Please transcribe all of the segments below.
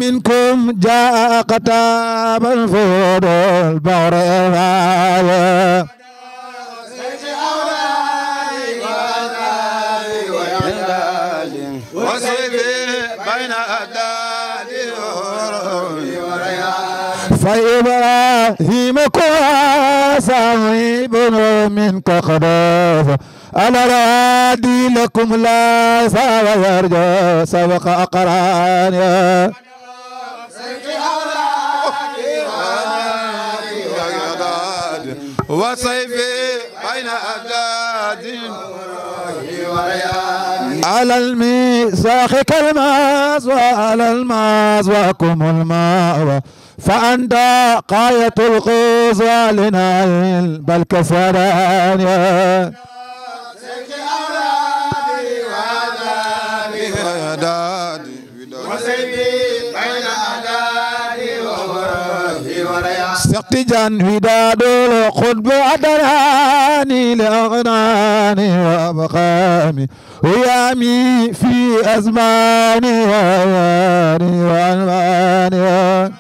منكم جاء قتابا فود البحر إفايا فإبراهيم صاحب منك خلاف أنا رادي لكم لا سوى يرجى سبق أقرانيا وصيفي بين أداد على الميثاق كالماس وعلى الماس وكم الماء فأنت قاية القصوى لنائل بل كسرانيا سقتجان وداد القطب أدراني لأغناني وأبقامي ويامي في أزماني وأياني وأنواني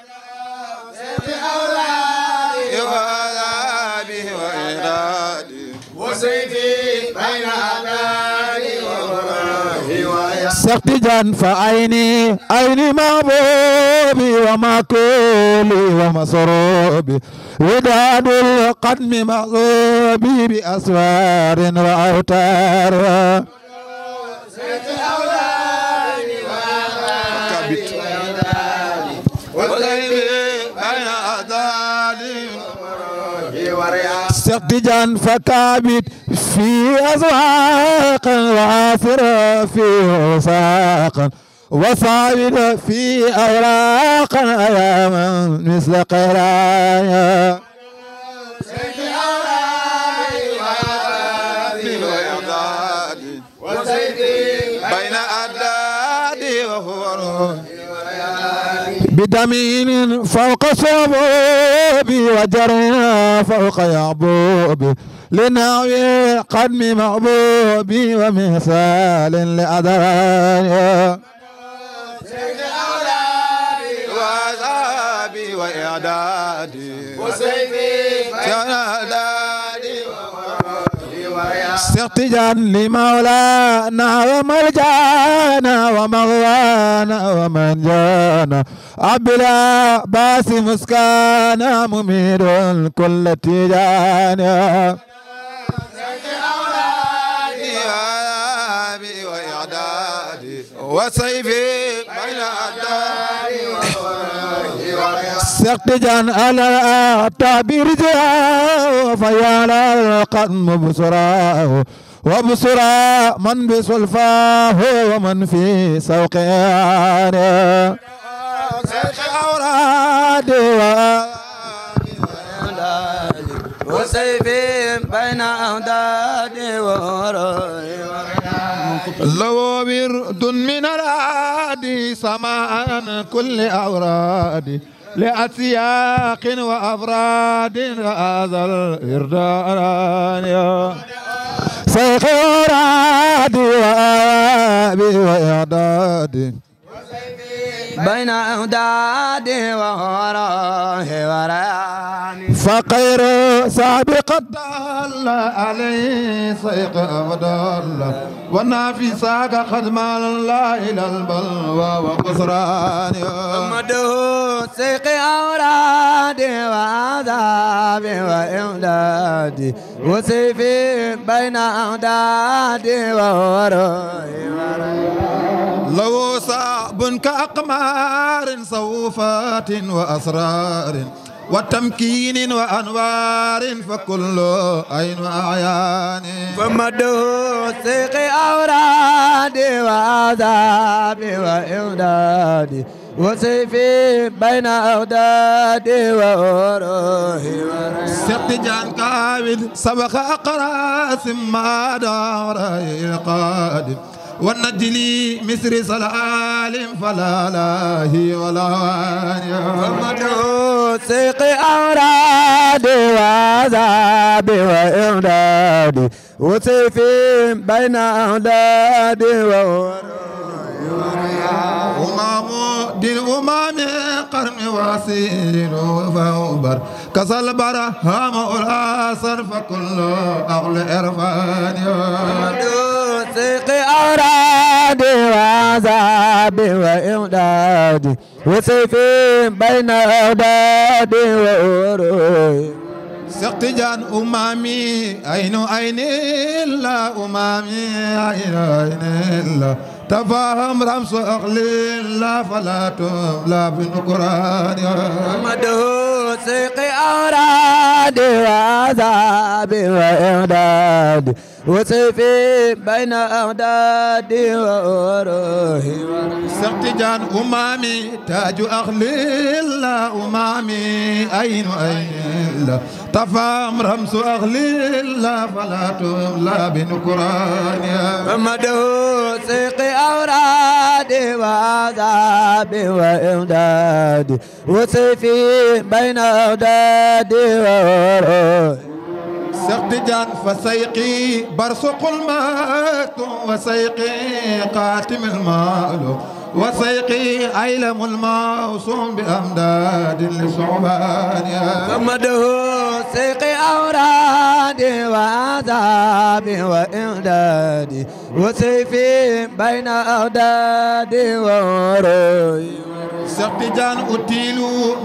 سقتجان فعيني عيني محبوبي ومكولي ومسروبي وداد القدم مغلوبي بأسوار وأوتار سقتجان فكابت في أزواق وعاثر في وساق وصابر في أوراق أياما مثل قرايا بدمين فوق صبوبي وجرنا فوق يعبوبي لناوي قدم محبوبي ومثال لأدراني وعذابي وإعدادي وسيفي جنادي سقتجان لمولانا ومرجانا ومغوانا ومن جانا عبلا باس مسكانا ممير كل تجانا وسيفي بين أداري سقتجان على التعبير جاء فيالا القدم بسراه وبسرى من بسلفاه ومن في سوقيانه وسيفي بين أودادي وراي لو برد من العادي سماء كل أورادي لأسياق وأفراد هذا الإردان سيخ أورادي وآبي وإعدادي بين أودادي وراي وراني فقير سابق الدال عليه سيق أفضل والنافي ساق خدم الله إلى البلوى وقصران مده سيق أورادي وعذابي وإمدادي وسيفي بين أودادي وراي لو صعب كأقمار صوفات وأسرار وتمكين وأنوار فكل عين وأعيان فمده سيق أورادي وعذابي وإمدادي وسيفي بين أودادي وأروحي سقتجان كامل سبق أقراس ما دار قادم والنجلي مصر سلالم فلا لاهي ولا واني فمده سيق أورادي وعذابي وإمدادي وسيفي بين أودادي وأروحي عبد الأمام قرن واسير فأوبر كسل برهام الأسر فكل أغل إرفان سقي أوراد وعذاب وإمداد وسيفي بين أوداد وأروي سقتجان أمامي أين إلا أمامي أين إلا تفاهم رمس أقلي الله فلا تبلى بالقرآن مده سقي أوراد وعذاب وإمداد وسيفي بين أوداد وأروه سقتجان أمامي تاج أقلي الله أمامي أين إلا تفاهم رمس أقلي الله فلا تبلى بالقرآن مده سقي أوراد وعذاب وإمداد وسيفي بين أوداد وأروه سقتجان فسيقي برسق المات وسيقي قاتم المال وسيقي أيلم الموسوم بأمداد لصعبان محمده سيقي أوراد وعذاب وإمداد وسيفي بين أوداد وروي سقتجان أتيل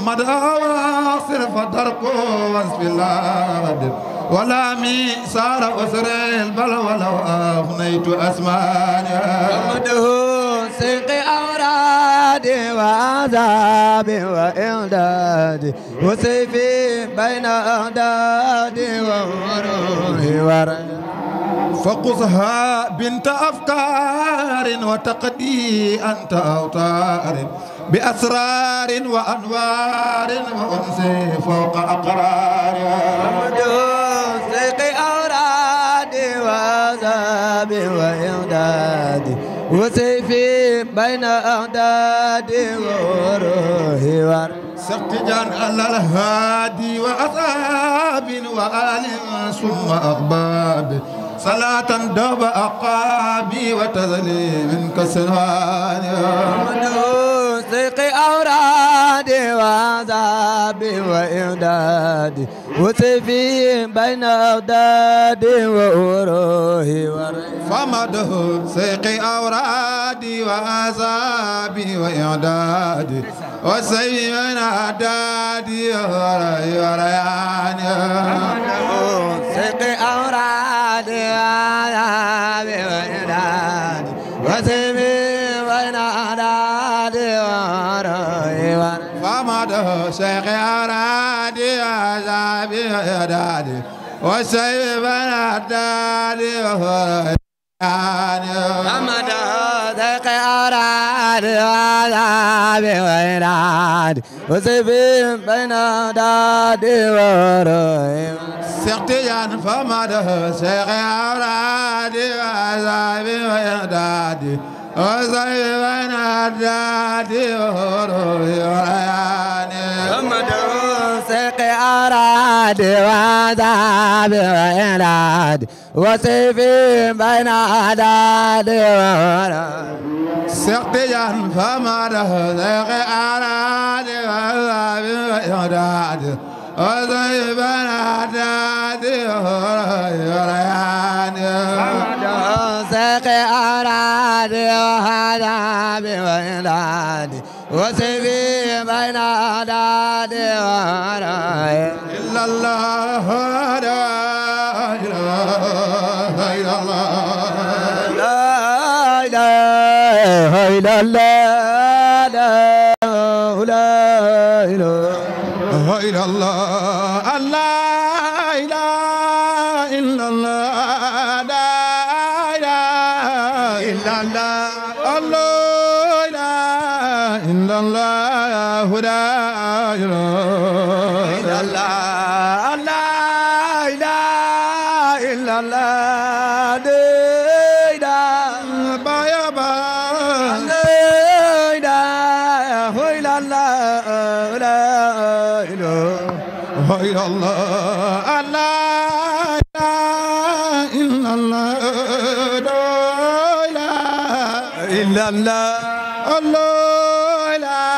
مدى واصر فدركو واسف الأرض ولا ميسار أسر البل ولو أفنيت أسماني محمده سيقي أوراد وعذاب وإمداد وسيفي بين أوداد وروي فقصها بنت أفكار وتقدي أنت أوتار بأسرار وأنوار وأنسي فوق أقرار سيقي أوراد وعذاب وإمداد وسيفي بين أعداد وروه سقتجان على الهادي وأصحاب وآل ثم أقباب صلاة دوب أقابي وتذليم كسران سيقي أوراد وعذاب وإمداد وسيفي بين أوداد وأروه فمده سيقي أوراد وعذاب وإعداد وسيفي بين أوداد وريان سيقي أوراد وعذاب وإمداد وسيفي بين أوداد وأروه فمده سيقي أوراد وعذاب وإعداد وسيفي بين أوداد وريان محمد سيقي أوراد وعذاب وإمداد وسيفي بين أوداد وأروه سقتجان فمده سيقي أوراد وعذاب وإعداد وسيفي بين أوداد وريان محمد سيقي أوراد وعذاب وإمداد وسيفي بين أوداد وأروه سقتجان فمده سيقي أوراد وعذاب وإعداد وسيفي بين أوداد وريان سيقي أوراد وعذاب وإمداد وسيفي بين أعداد وأروه إلا الله لا إله إلا الله لا إله إلا الله لا إله إلا الله لا إله إلا الله لا إله إلا الله الله لا إله إلا الله لا إله إلا الله لا إله إلا الله بايا با لا إله إلا الله لا إله إلا الله لا إله إلا الله لا إله إلا الله الله لا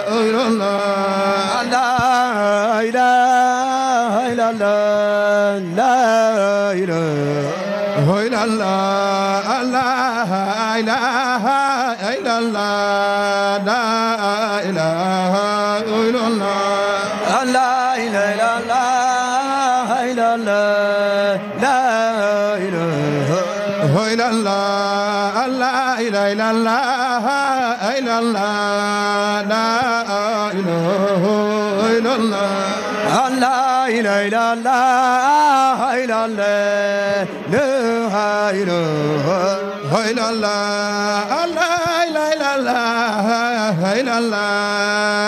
إلا الله لا إله إلا الله لا إله إلا الله لا إله إلا الله لا إله إلا الله لا إله إلا الله لا إله إلا الله لا إله إلا الله إلا الله لا إله إلا الله لا إله إلا الله إلا الله لا إله إلا الله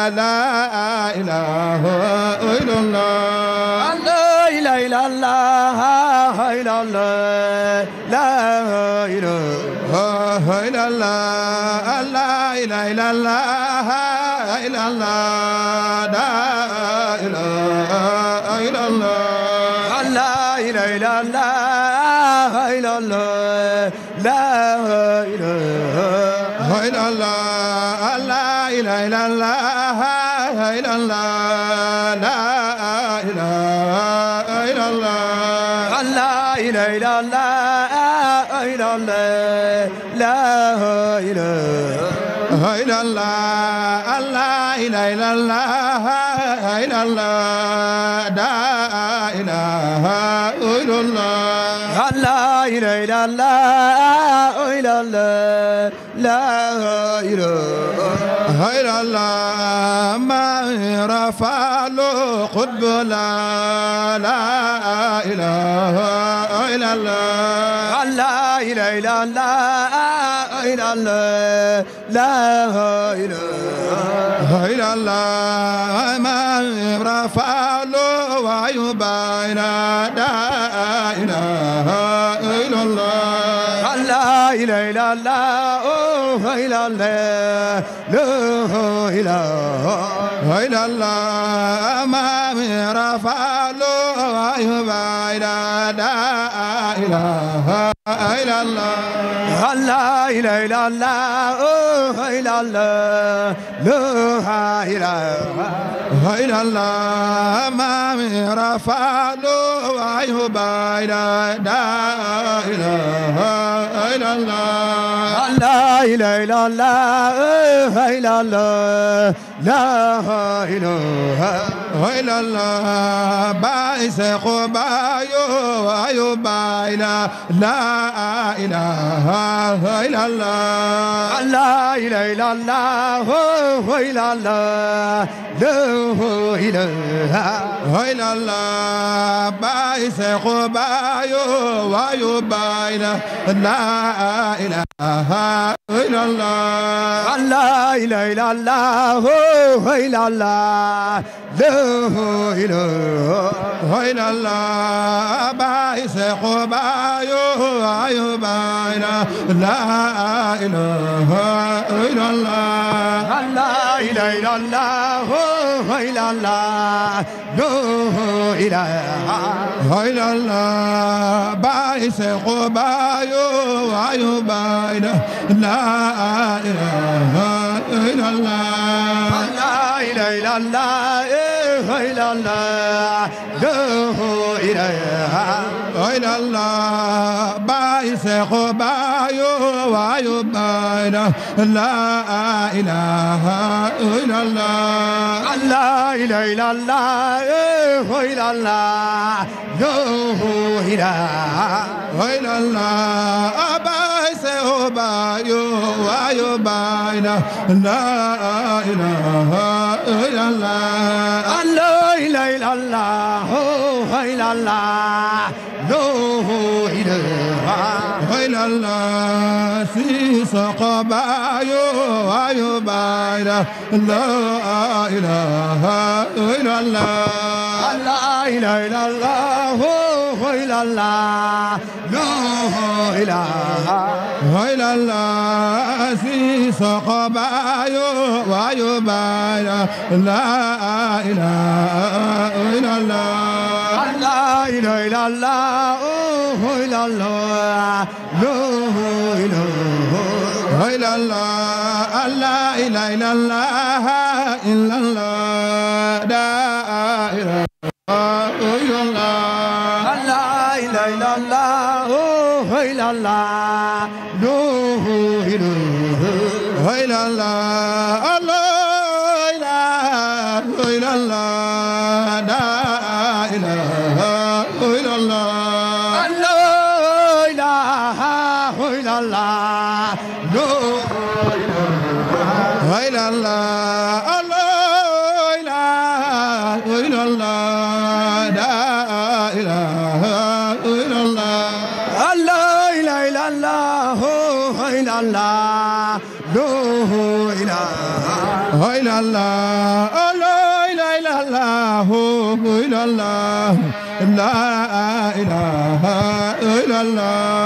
لا إله إلا الله إلا الله لا إله إلا الله لا إله إلا الله إلا الله لا إله إلا الله لا إله إلا الله إلا الله لا إله إلا الله لا إله إلا الله إلا الله لا إله إلا الله لا إله إلا الله إلا الله لا إله إلا الله لا إله إلا الله إلا الله لا إله إلا الله لا إله إلا الله إلا الله لا إله إلا الله لا إله إلا الله إلا الله لا إله إلا الله ما رفع له قطب لا إله إلا الله لا إله إلا الله إلا الله لا إله إلا الله ما رفع له ويبين لا إله إلا الله لا إله إلا الله إلا الله لا إله إلا الله ما رفع له ويبين لا إله إلا الله لا إله إلا الله إلا الله لا إله إلا الله ما رفع له ويبين لا إله إلا الله لا إله إلا الله إلا الله لا إله إلا الله باعث قبايو ويبين لا إله إلا الله لا إله إلا الله إلا الله لا إله إلا الله باعث قبايو ويبين لا إله إلا الله لا إله إلا الله إلا الله لا إله إلا الله باعث قبايو ويبين لا إله إلا الله لا إله إلا الله إلا الله لا إله إلا الله باعث قبايو ويبين لا إله إلا الله لا إله إلا الله إلا الله لا إله إلا الله باعث قبايو ويبين لا إله إلا الله لا إله إلا الله إلا الله لا إله إلا الله باعث قبايو ويبين لا إله إلا الله لا إله إلا الله إلا الله لا إله إلا الله سيس قبايو ويبين لا إله إلا الله لا إله إلا الله إلا الله لا إله إلا الله سيس قبايو ويبين لا إله إلا الله لا إله إلا الله إلا الله لا إله إلا الله لا إله إلا الله إلا الله لا إله إلا الله لا إله إلا الله إلا الله لا إله إلا الله لا إله إلا الله لا إله إلا الله لا إله إلا الله لا إلا الله لا إله إلا الله لا إله إلا الله لا إله إلا الله إلا الله لا إله إلا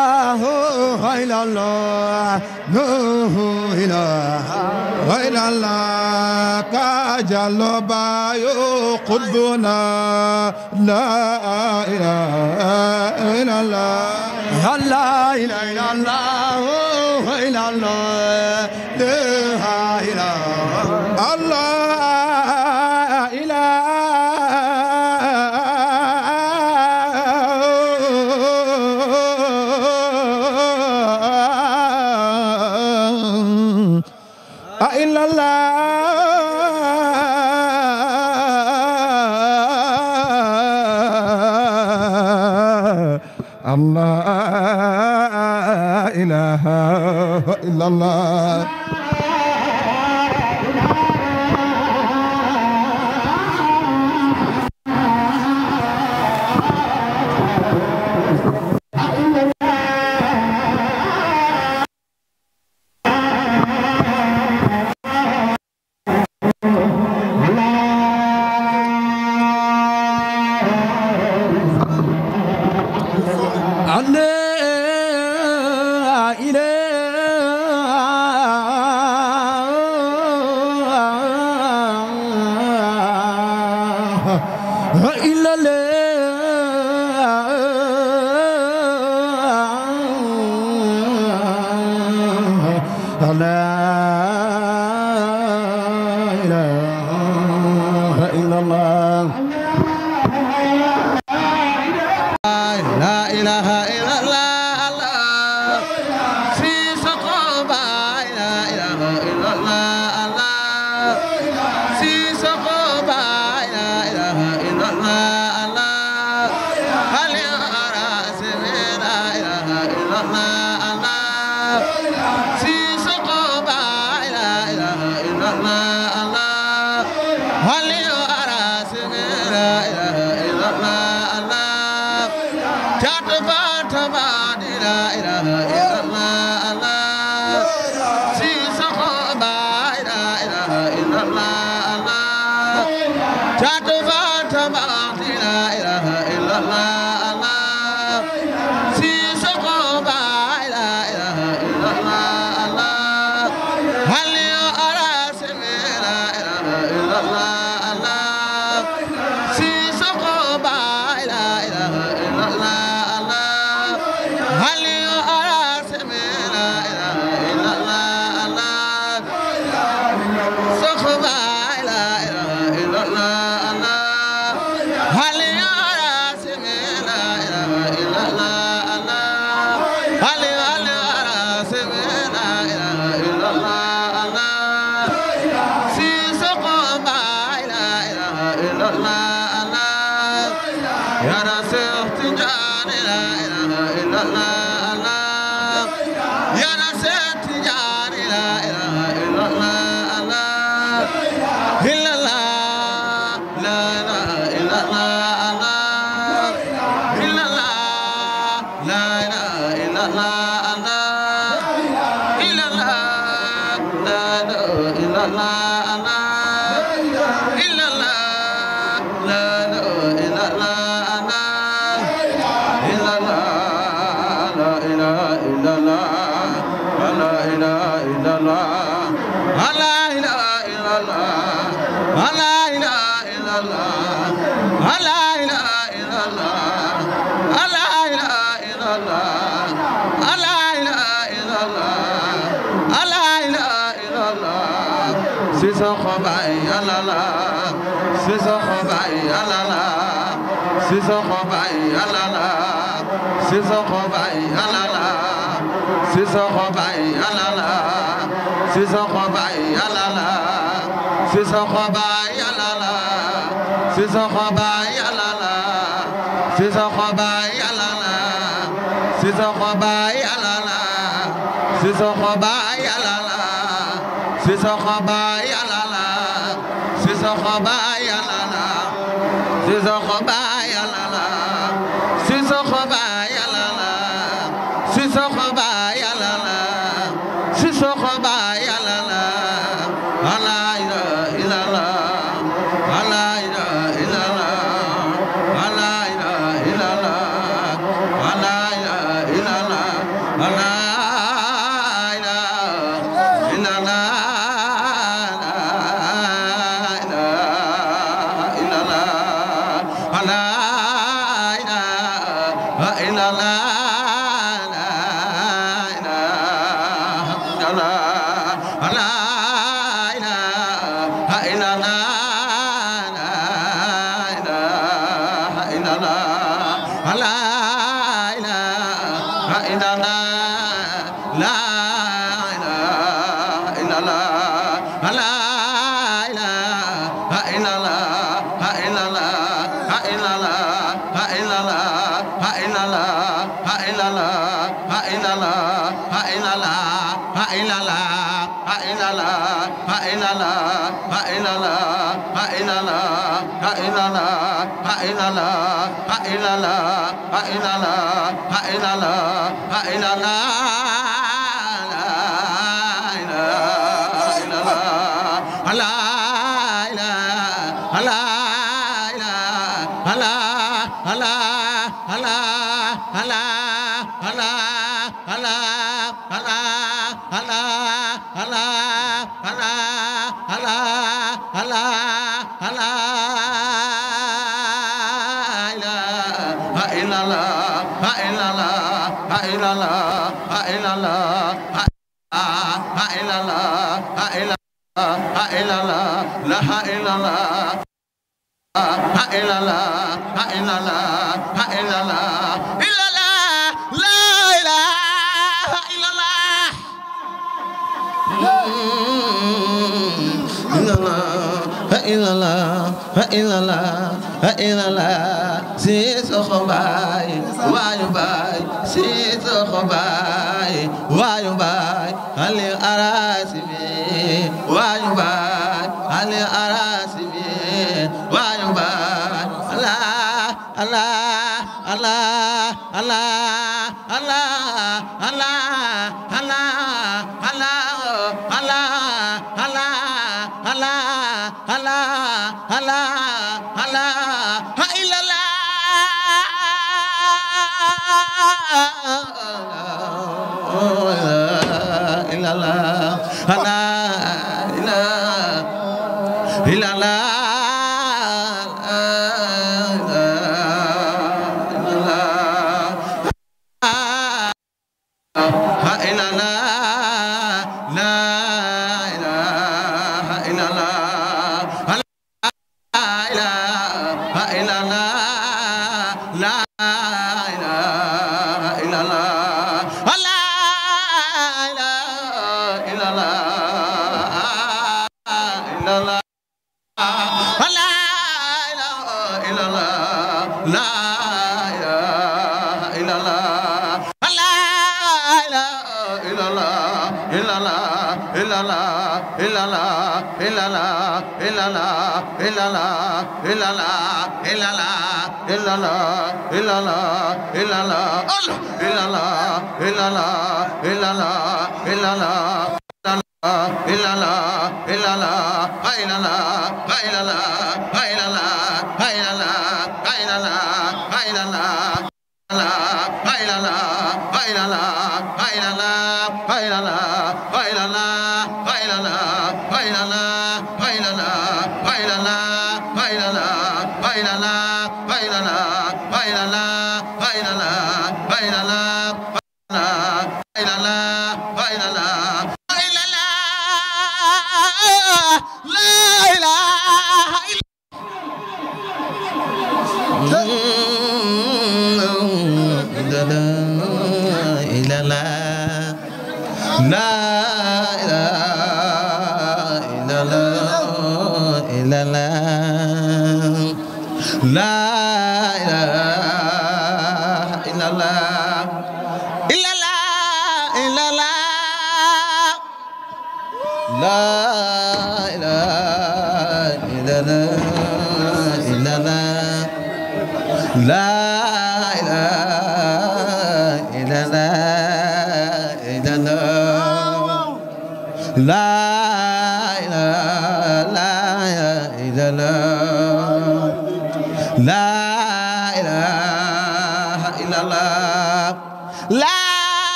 الله لا إله إلا الله إلا الله لا إله إلا الله لا إله إلا الله إلا الله لا إله إلا الله كاجل بايو قدنا لا إله إلا الله لا إله إلا الله إلا الله لا إله الله إله إلا الله الله إله إلا الله Sissoko Baye Yàlla la Sissoko Baye Yàlla la Sissoko Baye Yàlla la Sissoko Baye Yàlla la Sissoko Baye Yàlla la Sissoko Baye Yàlla la Sissoko Baye Yàlla la Sissoko Baye Yàlla la Sissoko Baye Yàlla la Sissoko Baye Yàlla la Sissoko Baye Yàlla la Sissoko Baye Yàlla la Sissoko Baye Yàlla la Sissoko Baye Yàlla la Sissoko Baye Yàlla la Sissoko Baye Yàlla la Sissoko Baye Yàlla la la ilaha illallah la ilaha illallah la ilaha illallah la ilaha illallah la Sissoko Baye waayu Baye Sissoko Baye waayu Baye ali arasimi waayu Baye ali arasimi waayu Baye Allah Allah Allah Allah Allah Allah Allah Allah Allah Allah Allah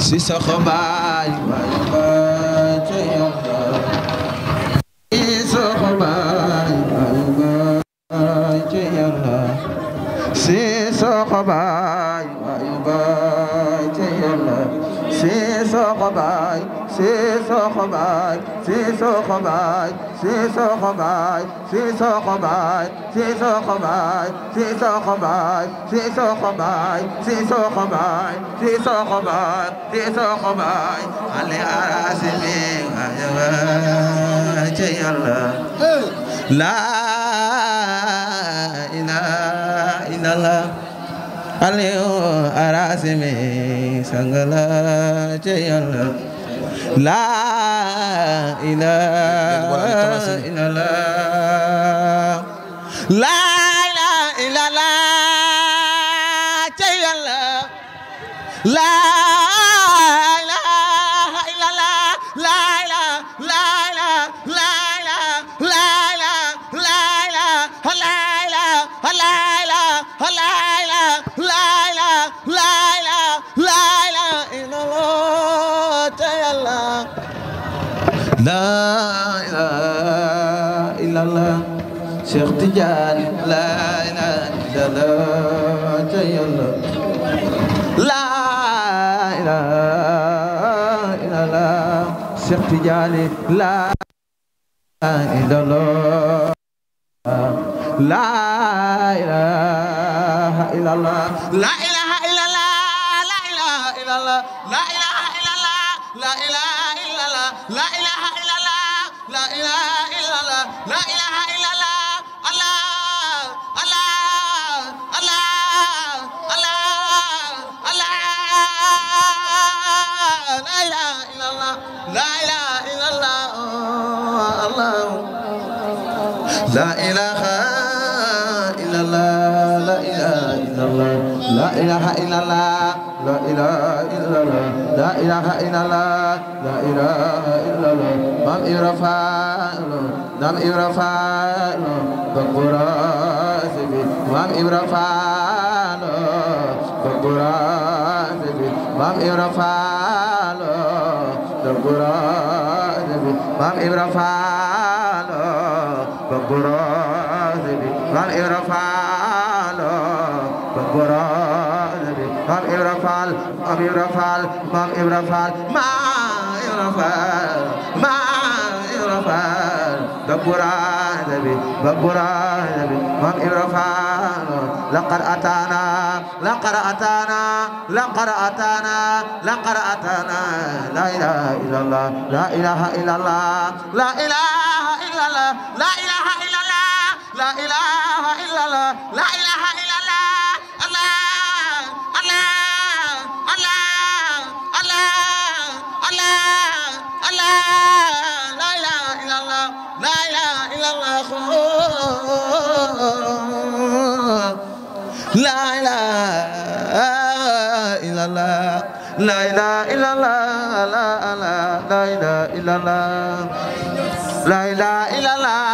si sa xabaay Aliou arasimi sangala jayalla la ilaha illallah la ilaha illallah jayalla la ilaha illallah la ilaha illallah Cheikh Tidiane la ilaha illallah jayalla la ilaha illallah Cheikh Tidiane la ilaha illallah la ilaha illallah la ilaha illallah la ilaha illallah la ilaha illallah la ilaha illallah la ilaha illallah la ilaha illallah la ilaha illallah Allah Allah Allah Allah Allah la ilaha illallah la ilaha illallah Allah la ilaha illallah la ilaha illallah la ilaha illallah la ilaha illallah la ilaha illallah la ilaha illallah mam irafal baqurasibi mam irafal baqurasibi mam irafal baqurasibi mam irafal baqurasibi mam irafal baqurasibi mam irafal mam irafal mam irafal ma irafal ma irafal baqurasibi baqurasibi mam irafal laqad atana laqad atana laqad atana laqad atana la ilaha illallah la ilaha illallah la ilaha إلا الله لا إله إلا الله لا إله إلا الله لا إله إلا الله الله الله الله الله الله الله لا إله إلا الله لا إله إلا الله لا إله إلا الله لا إله إلا الله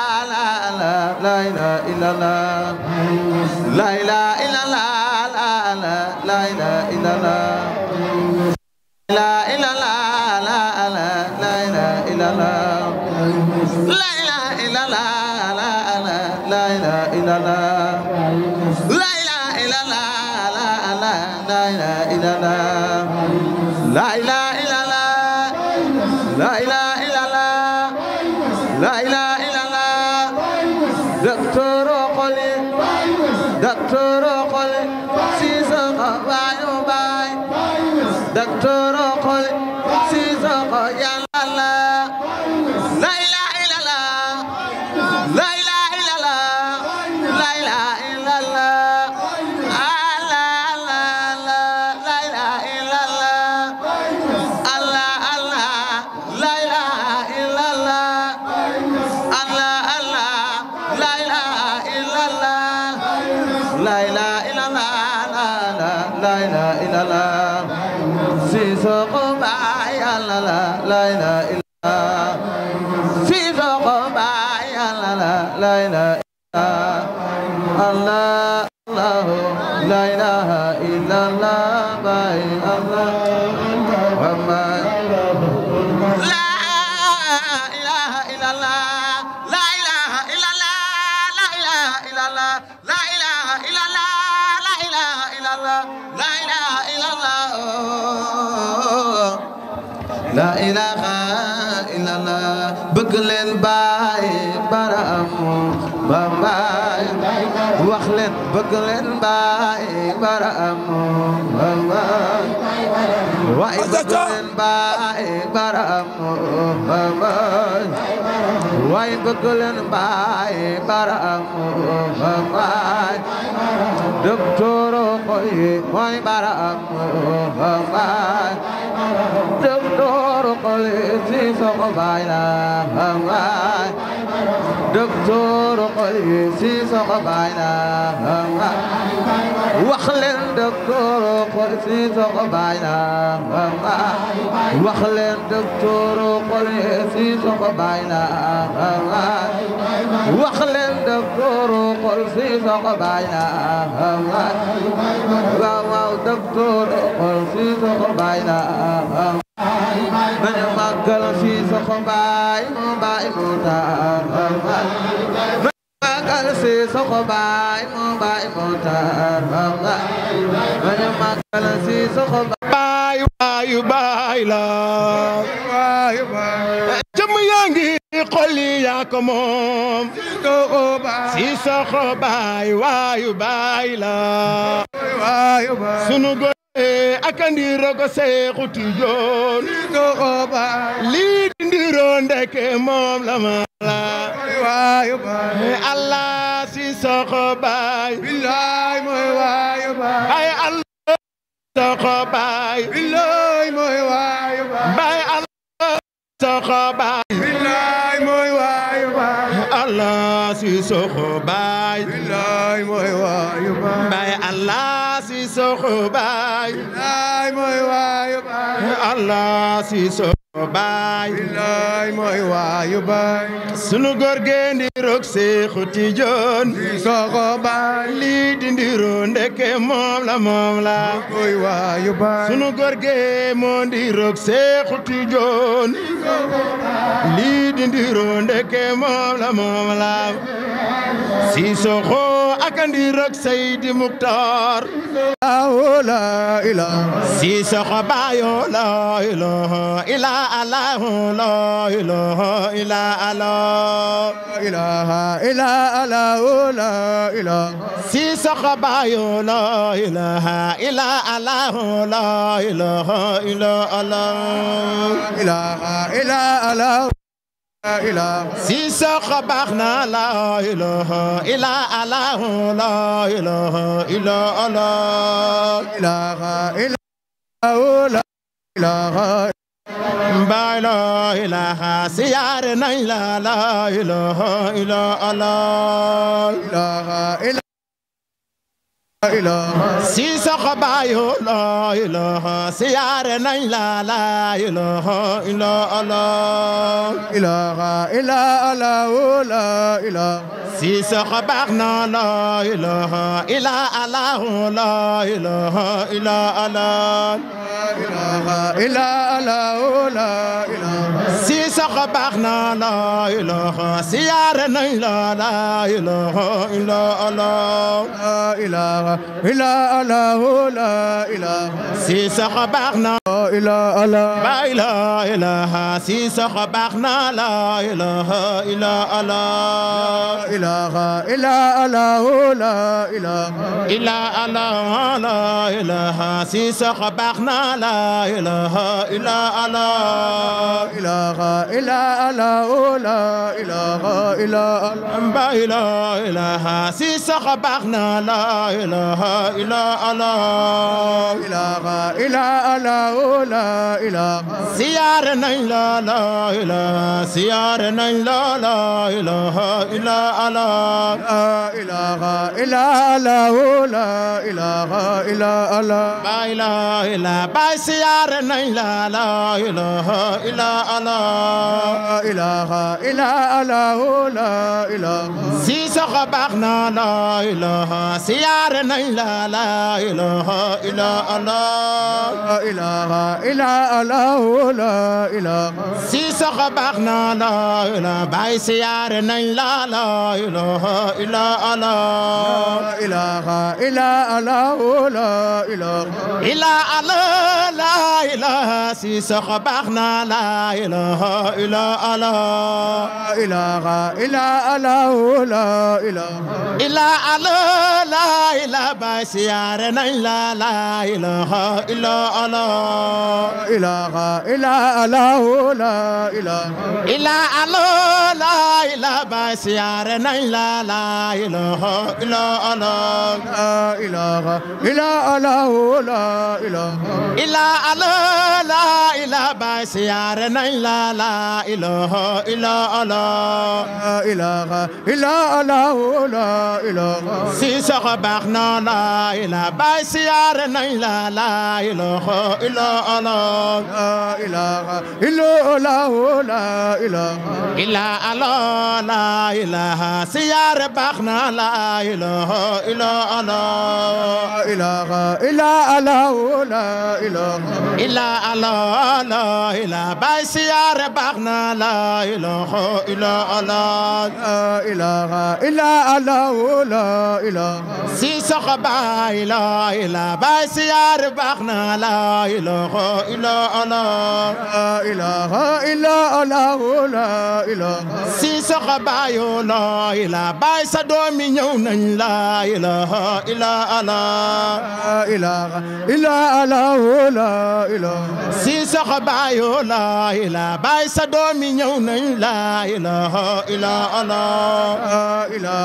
لا إله إلا الله لا إله إلا الله لا إله إلا الله لا إله إلا الله لا إله إلا الله لا إله إلا الله لا إله إلا الله لا إله إلا الله لا إله إلا الله لا إله إلا الله لا إله إلا الله لا إله إلا الله لا إله إلا الله لا إله إلا الله دكتور قولي دكتور قولي سيسق باي باي دكتور قولي سيسق يا الله لا إله إلا الله لا إله إلا الله لا إله إلا الله لا إله إلا الله سيسوق باي لا لا إله إلا الله سيسوق باي لا إله إلا الله الله لا إله إلا الله باي الله وما لا إله إلا الله لا إله إلا الله لا إله إلا الله لا إله إلا الله لا إله إلا الله لا إله إلا الله لا إله إلا الله بقلن باي برام باي وخلن بقلن باي برام باي واي بقلن باي برام باي واي بقلن باي برام باي دكتور قوي واي برام باي دكتور قوي سيسوق باي باي دكتور قوي سيسوق باي وخلن دكتور قوي سيسوق باي وخلن دكتور قوي سيسوق باي وخلن دكتور قوي سيسوق باي واو دكتور قوي سيسوق باي من مقل سيسوق باي باي موتار مقل سيسوق باي باي موتار من مقل سيسوق باي باي باي لا باي باي جم يانغي قولي يا كموم سيسوق باي واي باي لا واي باي سنو akandi rogo Seexu Tijaan lii ndiro ndeke moom la mala waayo baay Allah si soxo baay billaay mooy waayo baay ay Allah soxo baay billaay mooy waayo baay Allah soxo baay billaay mooy waayo baay Allah si soxo baay billaay mooy waayo baay Allah si soxo baay billaay mooy waayo baay Allah si soxo baay billaay mooy waayo baay sunu góor gi ndiroog Seexu Tijaan si soxo baay lii di ndiro ndeke moom la mooy waayo baay sunu góor gi moo ndiroog Seexu Tijaan lii di ndiro ndeke moom la si soxo akandi rok Seydi Muxtaar la ilaha si soxo bayo la ilaha illa Allah la ilaha illa Allah ilaha illa Allah la ilaha si soxo bayo la ilaha illa Allah la ilaha illa Allah ilaha illa Allah si sax baax na la ilaha illa Allah la ilaha illa Allah la ilaha ba la ilaha siyaare nañ la la ilaha illa Allah si sax baayo la ilaha siyaare nañ la la ilaha illa Allah si sax baax na la ilaha illa Allah la ilaha illa Allah si sax baax na la ilaha siyaare nañ la la ilaha illa Allah si sax baax na la ilaha si sax baax na la ilaha illa Allah illa Allah la ilaha si sax baax na la ilaha illa Allah ba ilaha si sax baax na la ilaha illa Allah siyaare nañ la ilaha siyaare nañ la ilaha illa Allah ba ilaha ba siyaare nañ la ilaha illa Allah si sax baax na la ilaha siyaare nañ la ilaha illa Allah si sax baax na la ilaha bay siyaare nañ la ilaha illa Allah illa Allah la ilaha si sax baax na la ilaha illa Allah illa Allah la ilaha bay siyaare nañ la ilaha illa Allah illa Allah la ilaha bay siyaare nañ la ilaha illa Allah illa Allah la ilaha bay siyaare nañ la ilaha illa Allah si sax baax na la ilaha bay siyaare nañ la ilaha illa Allah illa Allah la ilaha siyaare baax na la ilaha illa Allah illa Allah la ilaha bay siyaare baax na la ilaha illa Allah si sax bay la ilaha bay siyaare baax na la ilaha illa Allah si sax bayo la ilaha bay sa doomi ñëw nañ la ilaha illa Allah si sax bayo la ilaha bay sa doomi ñëw nañ la ilaha illa Allah illa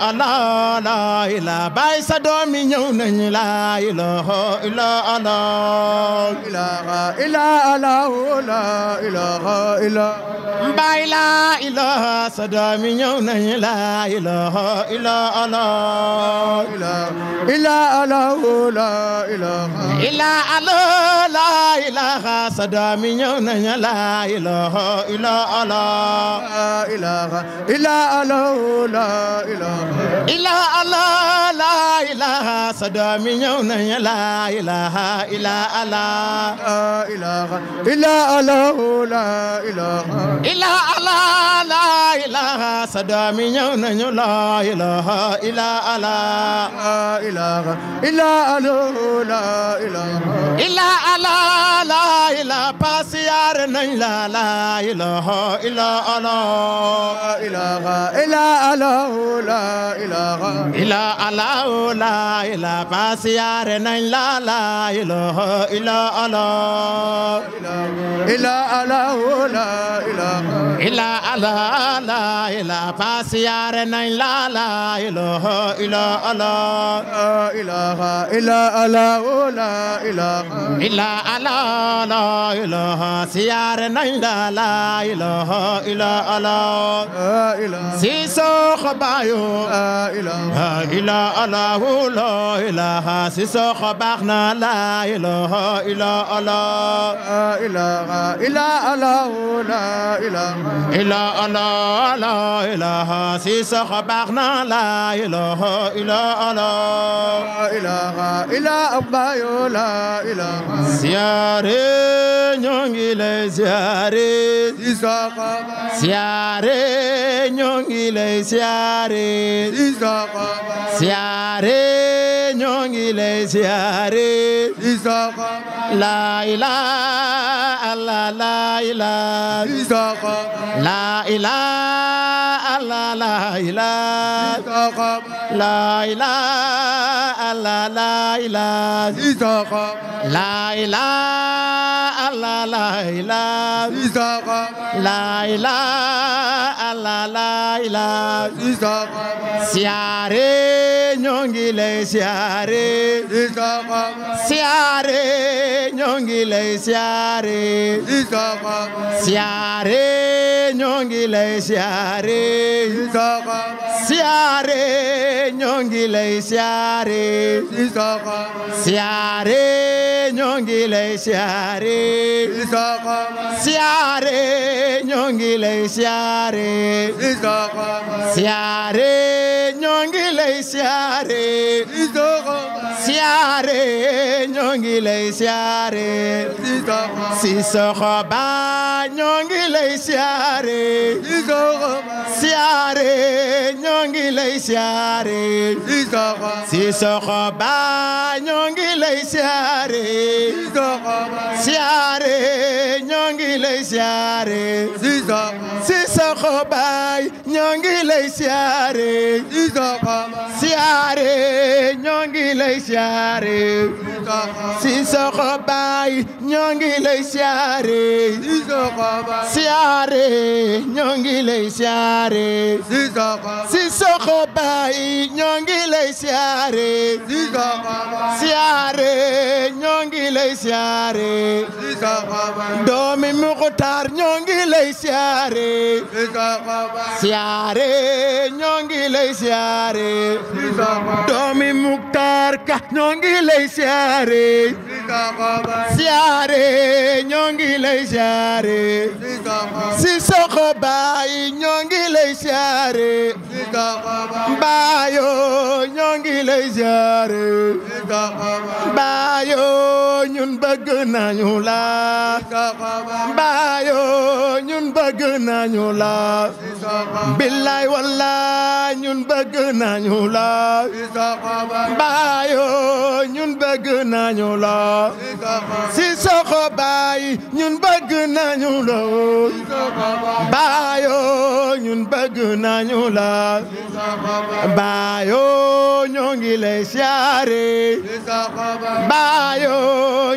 Allah la ilaha bay sa doomi ñëw nañ la ilaha illa Allah bay la ilaha sa doomi ñëw nañ la ilaha illa Allah illa Allah la ilaha sa doomi ñëw nañ la ilaha illa Allah illa Allah la ilaha sa doomi ñëw nañ la ilaha illa Allah illa Allah la ila ala la ilaha sa doomi ñëw nañu la ilaha ila ala ila ala ila ala la ilaha pasiyar nañ la ilaha ila ala ila ala la ilaha ila ala la ilaha pasiyar nañ la ilaha ila ala ila ala la ilaha ila ala la ilaha pasiyar nañ la ilaha ila ala ilaha ila ala la ilaha ila ala la ilaha siyar nañ la ilaha ila ala si sox bayo ilaha ila ala la ilaha si sox baax na la ilaha ila ala ilaha ila ala la ilaha ila ala la ilaha si sox baax na la ilaha ila ala ilaha ila bayo la ilaha siyaare ñoo ngi lay siyaare si sox siyaare ñoo ngi lay siyaare si sox siyaare ñoo ngi lay siyaare si sox la ilaha illa la ilaha si sox la ilaha illa la ilaha la ilaha illa la ilaha si sox la ilaha illa la ilaha si sox la ilaha illa la ilaha si sox siyaare ñoo ngi lay siyaare si sox siyaare ñoo ngi lay siyaare si sox siyaare ñoo ngi lay siyaare si sox siyaare ñoo ngi lay siyaare si sox siyaare ñoo ngi lay siyaare si sox siyaare ñoo ngi lay siyaare si sox siyaare ñoo ngi lay siyaare si sox siyaare ñoo ngi lay siyaare si sox si sox ba ñoo ngi lay siyaare si sox siyaare ñoo ngi lay siyaare si sox si sox ba ñoo ngi lay siyaare si sox siyaare ñoo ngi lay siyaare si sox si sox baay ñoo ngi lay siyaare si sox siyaare ñoo ngi lay siyaare si sox baay ñoo ngi lay siyaare si sox siyaare ñoo ngi lay siyaare si sox si sox baay ñoo ngi lay siyaare si sox siyaare ñoo ngi lay siyaare si sox doomi Muxtaar ñoo ngi lay siyaare si sox siyaare ñoo ngi lay siyaare si sox doomi Muxtaar ka ñoo ngi lay siyaare si sox siyaare ñoo ngi lay siyaare si sox baay ñoo ngi lay siyaare si sox baayo ñoo ngi lay siyaare si sox baayo ñun bëgg nañu la baayo ñun bëgg nañu la billaay wallaay ñun bëgg nañu la baayo ñun bëgg nañu la si sox baay ñun bëgg nañu la baayo ñun bëgg nañu la baayo ñoo ngi lay siyaare baayo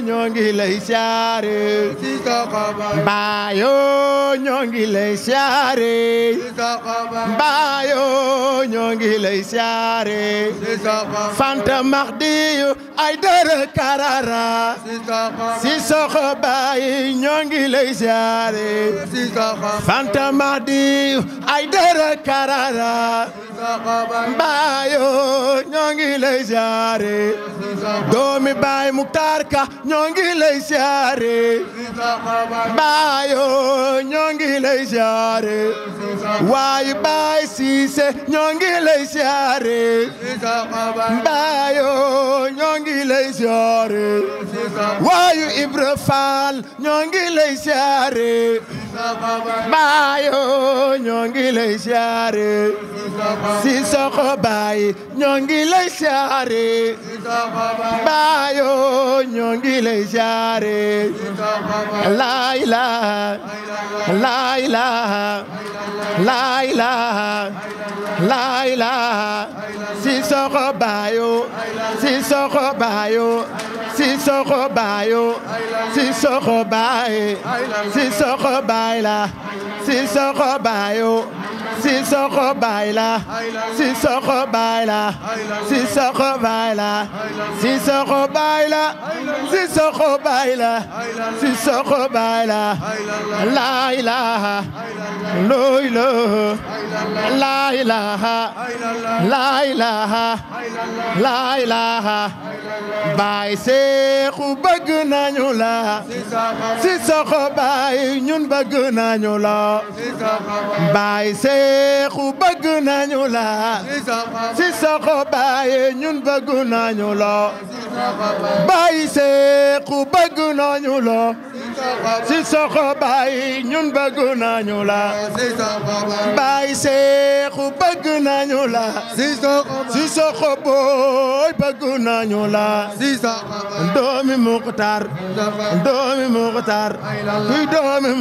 ñoo ngi lay siyaare baayo ñoo ngi lay siyaare baayo ñoo ngi lay siyaare Fanta Mahdiyu Aydara Karara si sox baay ñoo ngi lay siyaare Fanta Mahdiyu Aydara Karara baayo ñoo ngi lay siyaare doomi baay Muxtaar Ka ñoo ngi lay siyaare baayo ñoo ngi lay siyaare waayu baay Siise ñoo ngi lay siyaare baayo ñoo ngi lay siyaare waayu Ibra Faal ñoo ngi lay siyaare Bayo ñoo ngi lay siyaare Sissoko Baye ñoo ngi lay siyaare Bayo ñoo ngi lay siyaare la ilaha la ilaha la ilaha la ilaha Sissoko Bayo Sissoko Bayo Sissoko Bayo Sissoko Baye Sissoko Baye la Sissoko Bayo Sissoko Baye la Sissoko Baye la Sissoko Baye la Sissoko Baye la Sissoko Baye la Sissoko Baye la la ilaha la ilaha la ilaha la ilaha Baye Seexu bëgg nañu la Sissoko Baye ñun bëgg nañu la Baye Seexu bëgg nañu la Sissoko Baye ñun bëgg nañu la Baye Seexu bëgg nañu la Sissoko Baye ñun bëgg nañu la Baye Seexu bëgg nañu la Sissoko Boy bëgg nañu la doomi Muxtaar kuy doomi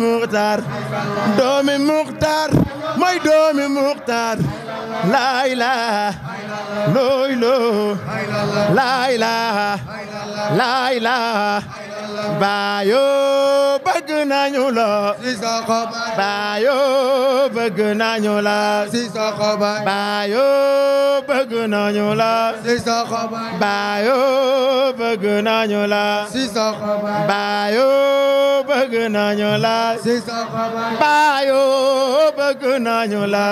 Muxtaar mooy doomi Muxtaar la ilaha la ilaha Bayo bëgg nañu la Bayo bëgg nañu la Bayo bëgg nañu la Bayo bëgg nañu la Bayo bëgg nañu la Bayo bëgg nañu la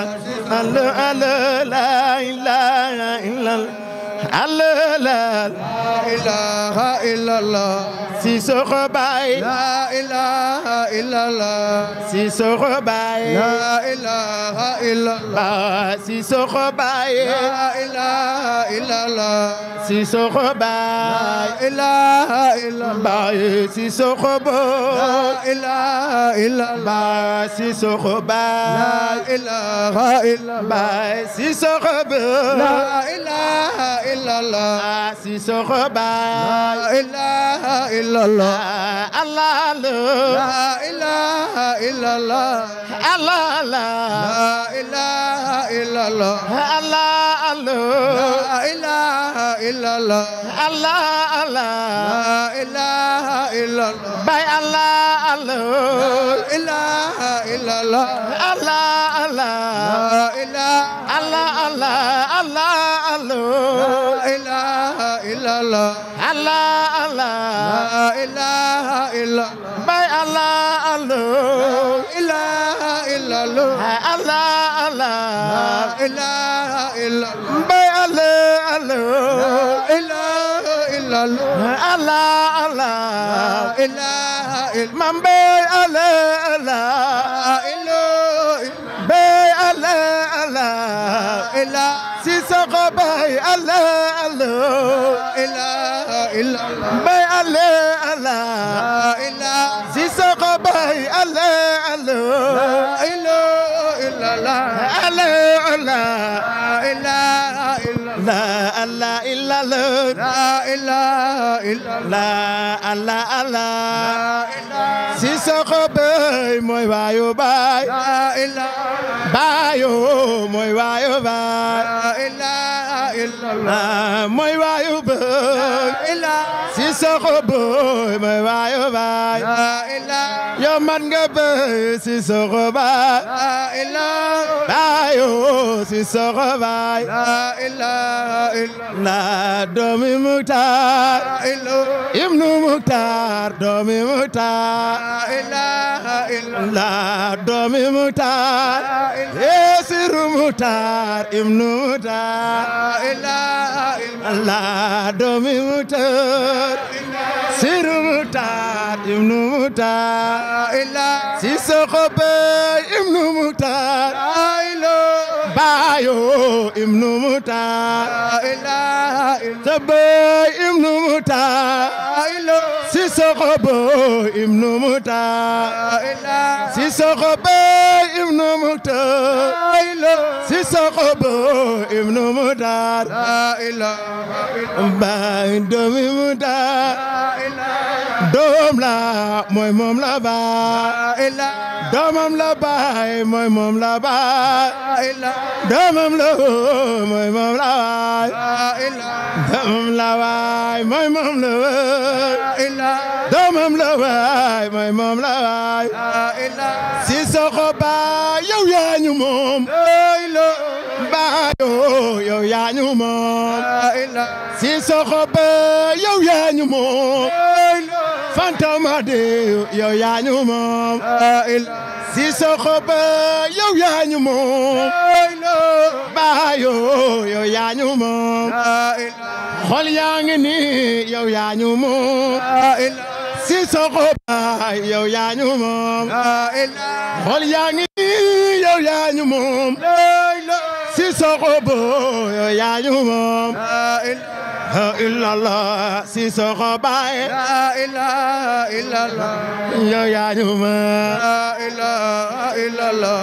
la ilaha illallah la ilaha illallah Sissoko Baye la ilaha illallah Sissoko Baye la ilaha illallah Sissoko Baye la ilaha illallah Sissoko Baye la ilaha illallah Sissoko Baye la ilaha illallah Sissoko Baye la ilaha illallah Sissoko Baye la ilaha illallah Sissoko Baye la ilaha illallah Allah la ilaha illallah Allah la ilaha illallah Allah la ilaha illallah Allah la ilaha illallah Baye Allah la ilaha illallah Allah la ilaha Allah ilaha illallah Allah la ilaha illallah Baye Allah ilaha illallah Allah ilaha illallah Baye Allah ilaha illallah Allah ilaha illallah Mam Baye Allah Baye Allah Sissoko Baye Allah ilaha illallah Baye Allah Sissoko Baye Allah ilaha illallah la ilaha illallah Sissoko Baye mooy waayu Baye Bayo mooy waayu Baye mooy waayu Baye Sissoko Baye mooy waayu Baye yow man nga Baye Sissoko Baye Bayo Sissoko Baye la doomi Muxtaar ibnu Muxtaar doomi Muxtaar la doomi Muxtaar Yesiru Muxtaar ibnu Muxtaar la doomi Muxtaar Siru Muxtaar ibnu Muxtaar Sissoko Baye ibnu Muxtaar Bayo ibnu Muxtaar Baye ibnu Muxtaar Sissoko Boy ibnu Muxtaar Sissoko Boy ibnu Muxtaar Sissoko Boy ibnu Muxtaar baay doomi Muxtaar doom la mooy moom la baay doomam la baay mooy moom la baay doomam la mooy moom la baay doomam la baay mooy moom la baay doomam la baay mooy moom la baay Sissoko baay yow yaa ñu moom baay yow yaa ñu moom Sissoko baay yow yaa ñu moom Fantama de yow yaa ñu moom Sissoko baay yow yaa ñu moom baay yow yaa ñu moom xol yaa ngi nii yow yaa ñu moom Sissoko baay yow yaa ñu moom xol yaa ngi nii yow yaa ñu moom Sissoko baay yow yaa ñu moom la ilaha Sissoko baay la ilaha illallah yow yaa ñu moom la ilaha illallah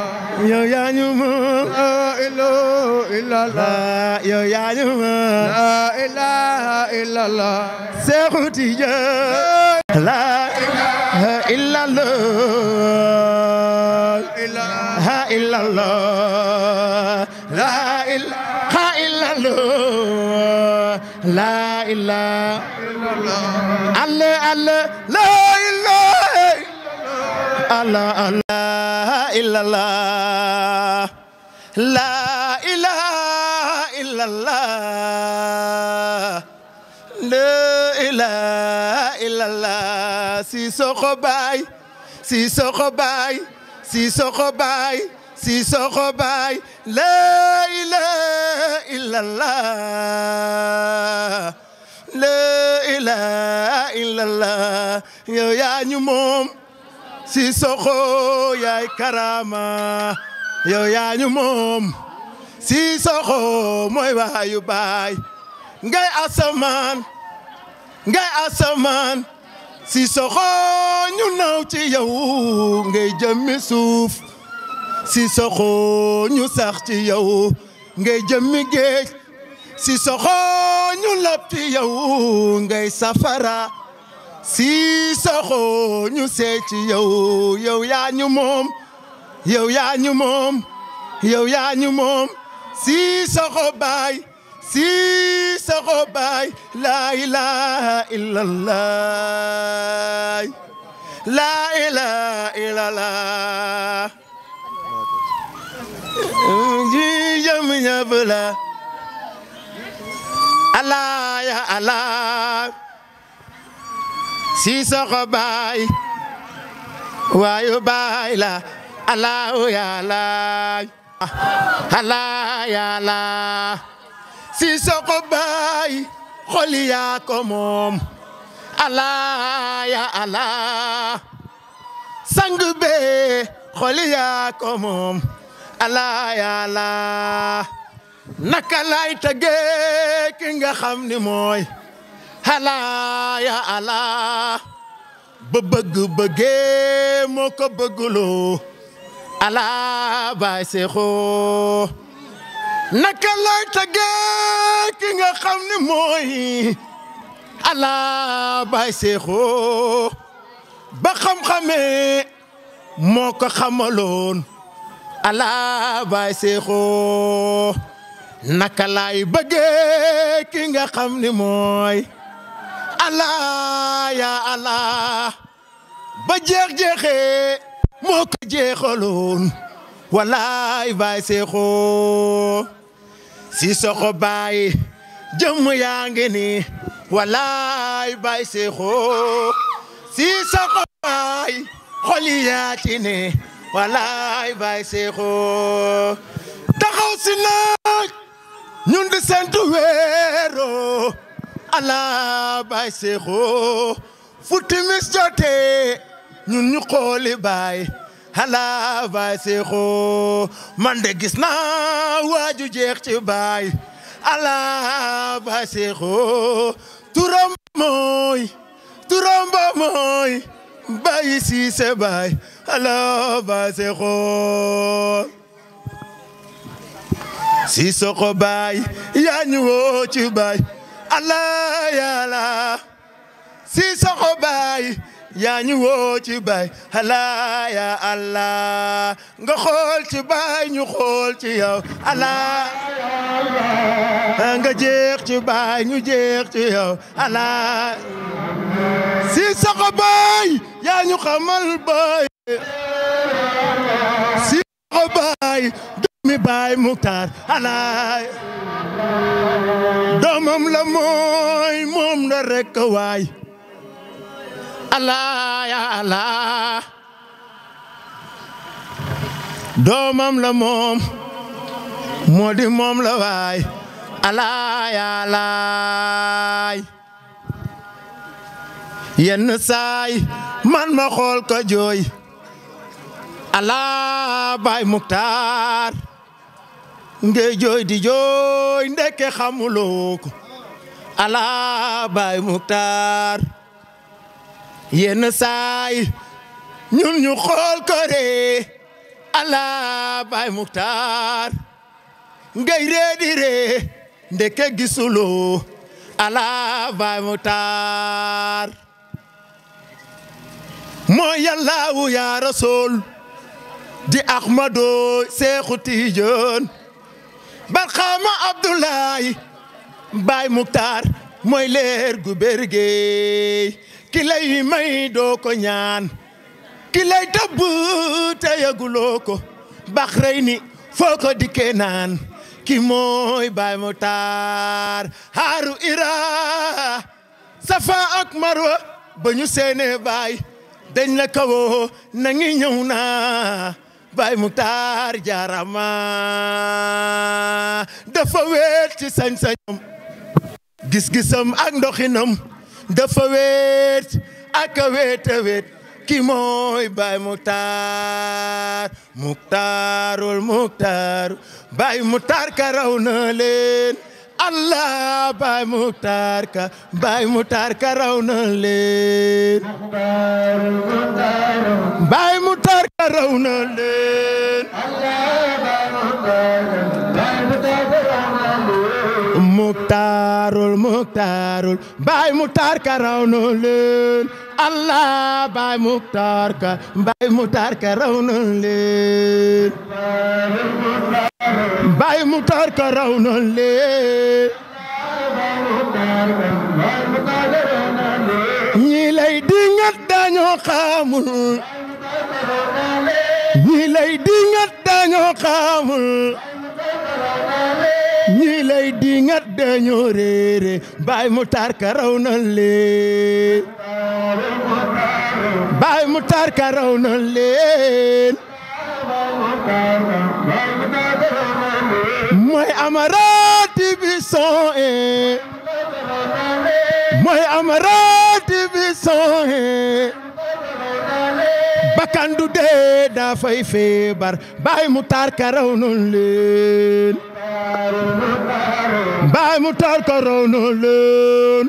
yow yaa ñu moom la ilaha illallah yow yaa ñu moom la ilaha illallah Seexu Tijaan la ilaha illallah ilaha illallah la ilaha illallah la ilaha illallah Allah Allah la ilaha Allah Allah illallah la ilaha illallah la ilaha illallah Sissoko baay Sissoko baay Sissoko baay Sissoko baay la ilaha illallah la ilaha illallah yow yaa ñu moom Sissoko yaay karama yow yaa ñu moom Sissoko mooy waayu baay ngay asamaan Sissoko ñu naw ci yow ngay jëmmi suuf Sissoko ñu sax ci yow ngay jëmmi géej Sissoko ñu lab ci yow ngay safara Sissoko ñu seey ci yow yow yaa ñu moom yow yaa ñu moom yow yaa ñu moom Sissoko baay Sissoko baay la ilaha illallah la ilaha illallah ji jëm ñëpp la Allah ya Allah Sissoko baay waayu baay la Allah ya Allah Allah ya Allah Sissoko baay xol yaa ko moom Allah ya Allah sang be xol yaa ko moom Allah ya Allah naka lay tagee ki nga xam ni mooy Allah ya Allah ba bëggee moo ko bëgguloo Allah baay Seexu naka lay tagee ki nga xam ni mooy Allah baay Seexu ba xam-xamee moo ko xamaloon Allah baay Seexu naka lay bëggee ki nga xam ni mooy Allah ya Allah ba jeexee moo ko jeexaloon wallaay baay Seexu Sissoko baay jëmm yaa ngi ni wallaay baay Seexu Sissoko baay xoli yaa ci ne wallaay baay Seexu taxaw si naaj ñun di sentu weero Allah baay Seexu fu timis jotee ñun ñu xooli baay Allah baay Seexu man de gis naa waaju jeex ci baay Allah baay Seexu turam ba mooy Baye Cissé Baye ala ba se xoo Sissoko Baye yaa ñu woo ci Baye Allah yàlla Sissoko Baye yaa ñu woo ci Baye Allah ya Allah nga xool ci Baye ñu xool ci yow Allah nga jeex ci Baye ñu jeex ci yow Allah Sissoko Baye yaa ñu xamal Baye Sissoko Baye doomi Baye Moukhtar Allah doomam la mooy moom la rek waay Allah ya Allah doomam la moom moo di moom la waay Allah ya Allah yenn saay man ma xool ko jooy Allah Baye Moukhtar ngay jooy di jooy ndeke xamuloo ko Allah Baye Moukhtar yenn saay ñun ñu xool ko de Allah Baye Moukhtar ngay ree di ree ndeke gisuloo Allah Baye Moukhtar moo Yallaahu yaa Rasul di Ahmadu Seexu Tijaan Barxaama Abdoulaye Baye Moukhtar mooy leer gu bergey ki lay may doo ko ñaan ki lay tabb te yaguloo ko Baxrayni foo ko dikkee naan ki mooy Baye Moukhtar haaru ira Safa ak Marwa ba ñu seene Baye dañ la kawoo na ngi ñëw na Baye Moukhtar jaarama dafa weet ci sañ-sañam gis-gisam ak ndoxinam dafa weet ak a weet ki mooy Baye Moukhtar Moukhtarul Moukhtar Baye Moukhtar ka raw na leen Allah Baye Moukhtar ka raw na leen Baye Moukhtar ka raw na leen Moukhtarul Baye Moukhtar ka raw na leen Allah Baye Moukhtar ka raw na leen Baye Moukhtar ka raw na leen ñi lay dingat dañoo xamul ñi lay dingat dañoo xamul ñi lay dingat dañoo réere Baye Moukhtar ka raw na leen Baye Moukhtar ka raw na leen mooy amarati bi son mooy amarati bi son bakkan du dee daa fay feebar Baye Moukhtar ka raw na leen Baye Moukhtar ka raw na leen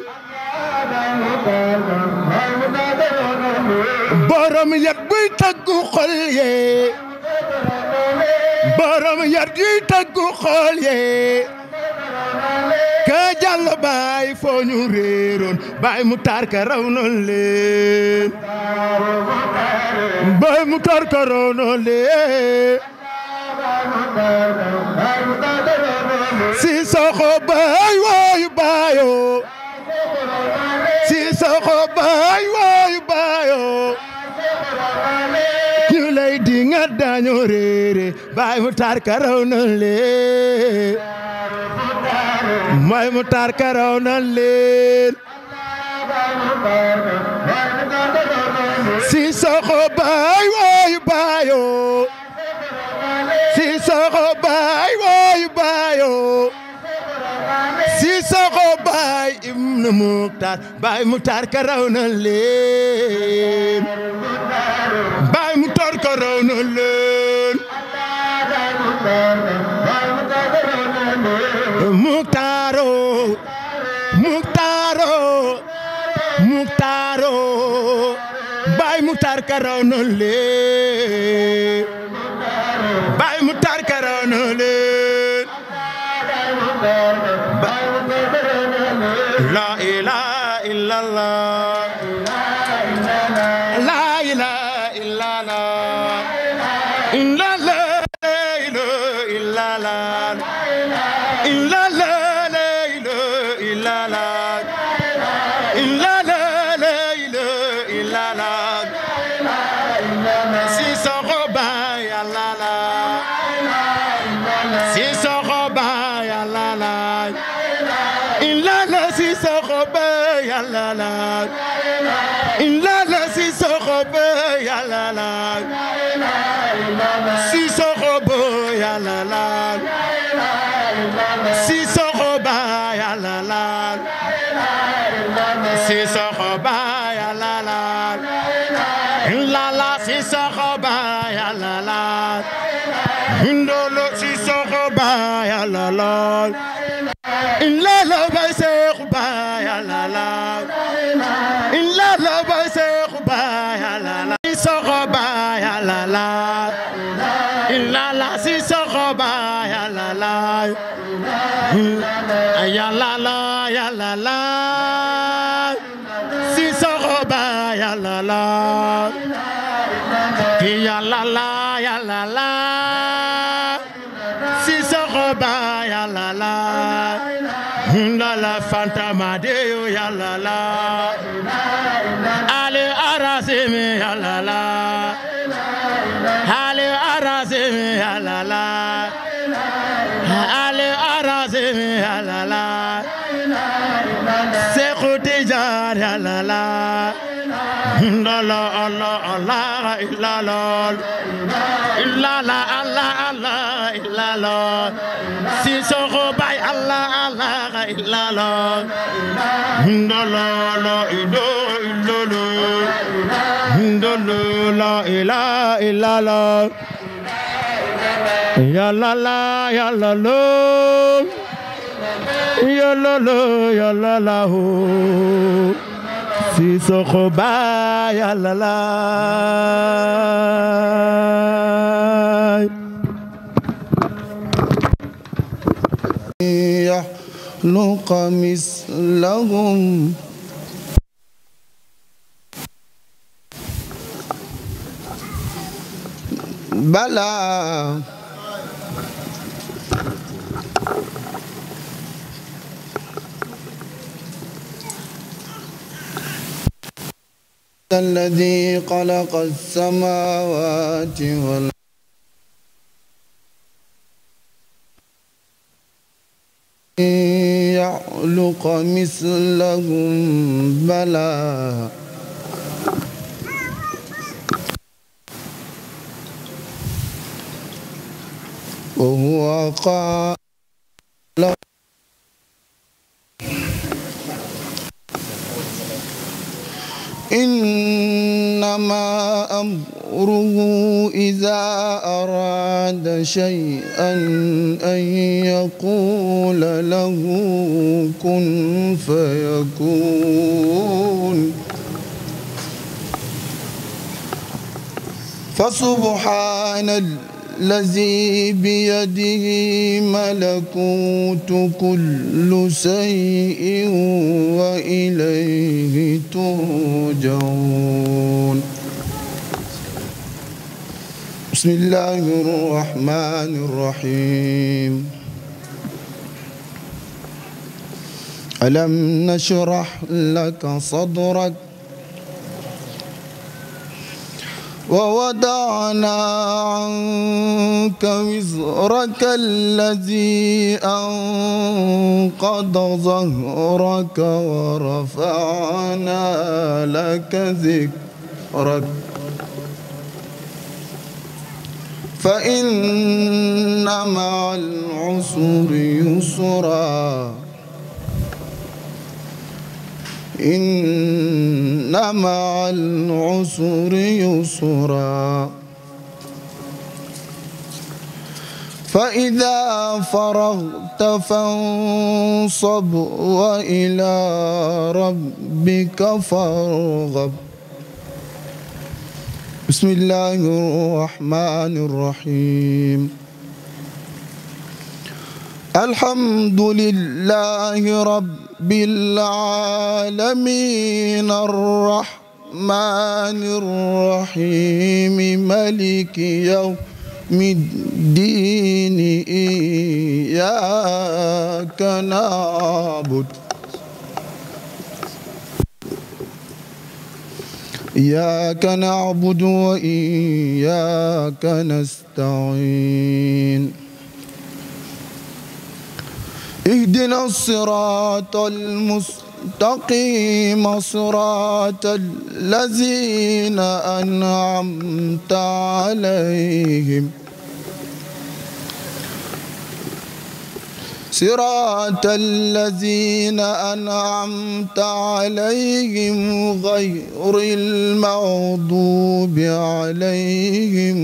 borom yat buy taggu xol yee borom yat buy taggu xol yee ka jàll Baye foo ñu réeroon Baye Moukhtar ka raw na leen Baye Moukhtar ka raw na leen Sissoko Baye wooyu Bayo Sissoko Baye wooyu Bayo ñu lay dingat dañoo réere Baye Moukhtar ka raw na leen Baye Moukhtar ka raw na leen Sissoko Baye wooyu Bayo Sissoko Baye wooyu Bayo Sissoko Baye ibn Moukhtar Baye Moukhtar ka raw na leen Baye Moukhtar ka raw na leen Mouktaro Mouktaro Mouktaro Muxtaar karaw na leen Baay Muxtaar karaw na leen la ilaha illallah la ilaha illallah illallah illallah Fantama de ya la la Ale arasimi ya la la Ale arasimi ya la la Ale arasimi ya la la Seexu Tijaan ya la la Allah Allah Allah illallah illallah Allah Allah illallah si soxo bay Allah Allah illallah la ilaha illallah ya la la ya la lo ya la lo ya la la si soxo bay Allah la يخلق مثلهم بلى الذي خلق السماوات والأرض يخلق مثلهم بلى وهو قال إنما أمره إذا أراد شيئا أن يقول له كن فيكون فسبحان الذي بيده ملكوت كل شيء وإليه ترجعون بسم الله الرحمن الرحيم ألم نشرح لك صدرك ووضعنا عنك وزرك الذي أنقض ظهرك ورفعنا لك ذكرك فإن مع العسر يسرا إن مع العسر يسرا فإذا فرغت فانصب وإلى ربك فارغب بسم الله الرحمن الرحيم الحمد لله رب العالمين الرحمن الرحيم مالك يوم الدين إياك نعبد وإياك نستعين اهدنا الصراط المستقيم صراط الذين أنعمت عليهم صراط الذين أنعمت عليهم غير المغضوب عليهم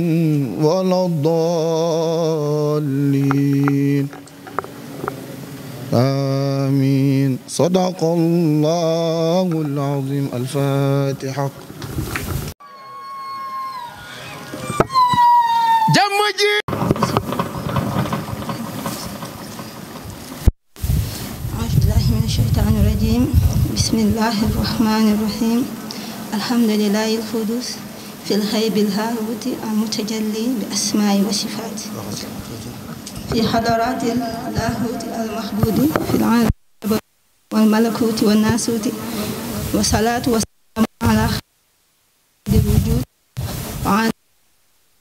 ولا الضالين آمين صدق الله العظيم الفاتحة الشيطان الرجيم بسم الله الرحمن الرحيم الحمد لله القدوس في الغيب الهاهوت المتجلي بأسماء وصفات في حضرات اللاهوت المحدود في العالم والملكوت والناسوت والصلاة والسلام على خير الوجود وعلى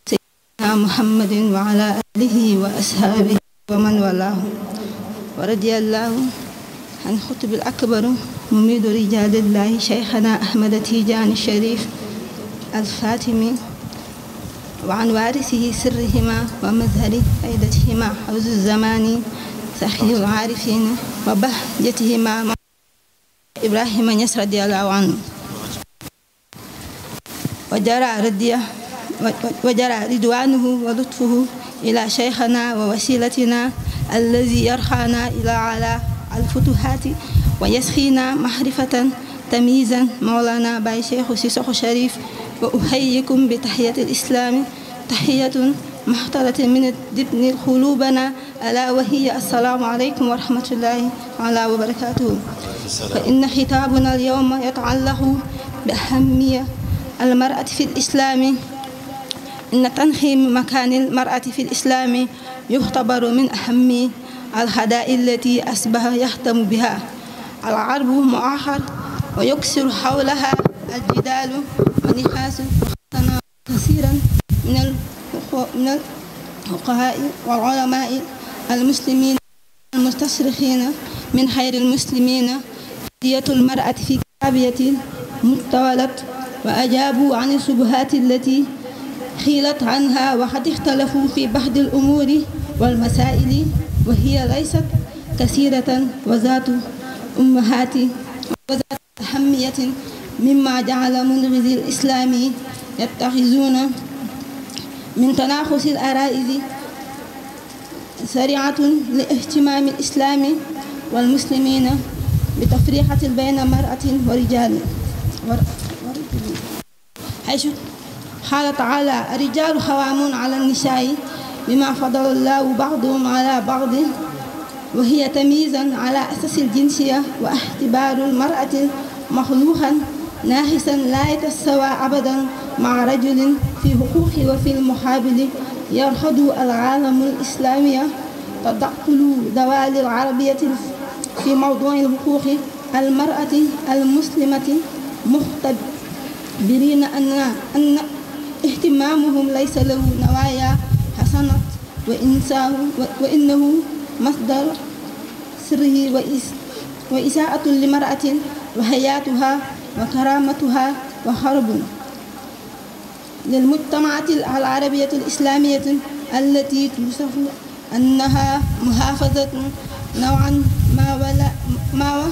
سيدنا محمد وعلى آله وأصحابه ومن والاه ورضي الله عن خطب الأكبر مميد رجال الله شيخنا أحمد تيجان الشريف الفاتمي وعن وارثه سرهما ومظهر أيدتهما حوز الزمان سخي العارفين وبهجتهما إبراهيم يسر رضي الله عنه وجرى رضوانه ولطفه إلى شيخنا ووسيلتنا الذي يرخانا إلى على الفتوحات ويسخينا معرفة تمييزا مولانا باي شيخ سيسخ شريف وأحييكم بتحية الإسلام تحية محترة من دبن قلوبنا ألا وهي السلام عليكم ورحمة الله تعالى وبركاته فإن خطابنا اليوم يتعلق بأهمية المرأة في الإسلام إن تنخيم مكان المرأة في الإسلام يعتبر من أهم الهدايا التي أصبح يهتم بها العرب مؤخر ويكسر حولها الجدال ونقاش وخصنا كثيرا من الفقهاء والعلماء المسلمين المستشرقين من خير المسلمين قضية المرأة في كتابية متولت وأجابوا عن الشبهات التي خيلت عنها وقد اختلفوا في بعض الأمور والمسائل وهي ليست كثيرة وذات أمهات وذات أهمية مما جعل منغذ الإسلام يتخذون من تناقص الأرائز سريعة لاهتمام الإسلام والمسلمين بتفريقة بين مرأة ورجال حيث قال تعالى الرجال قوامون على النساء بما فضل الله بعضهم على بعض وهي تمييزا على أساس الجنسية واعتبار المرأة مخلوقا ناقصا لا يتساوى أبدا مع رجل في حقوقه وفي المقابل يرفض العالم الإسلامي تدخل دوال العربية في موضوع الحقوق المرأة المسلمة مختبرين أن اهتمامهم ليس له نوايا حسنة وإنه مصدر سره وإساءة لمرأة وحياتها وكرامتها وحرب للمجتمعات العربية الإسلامية التي توصف أنها محافظة نوعا ما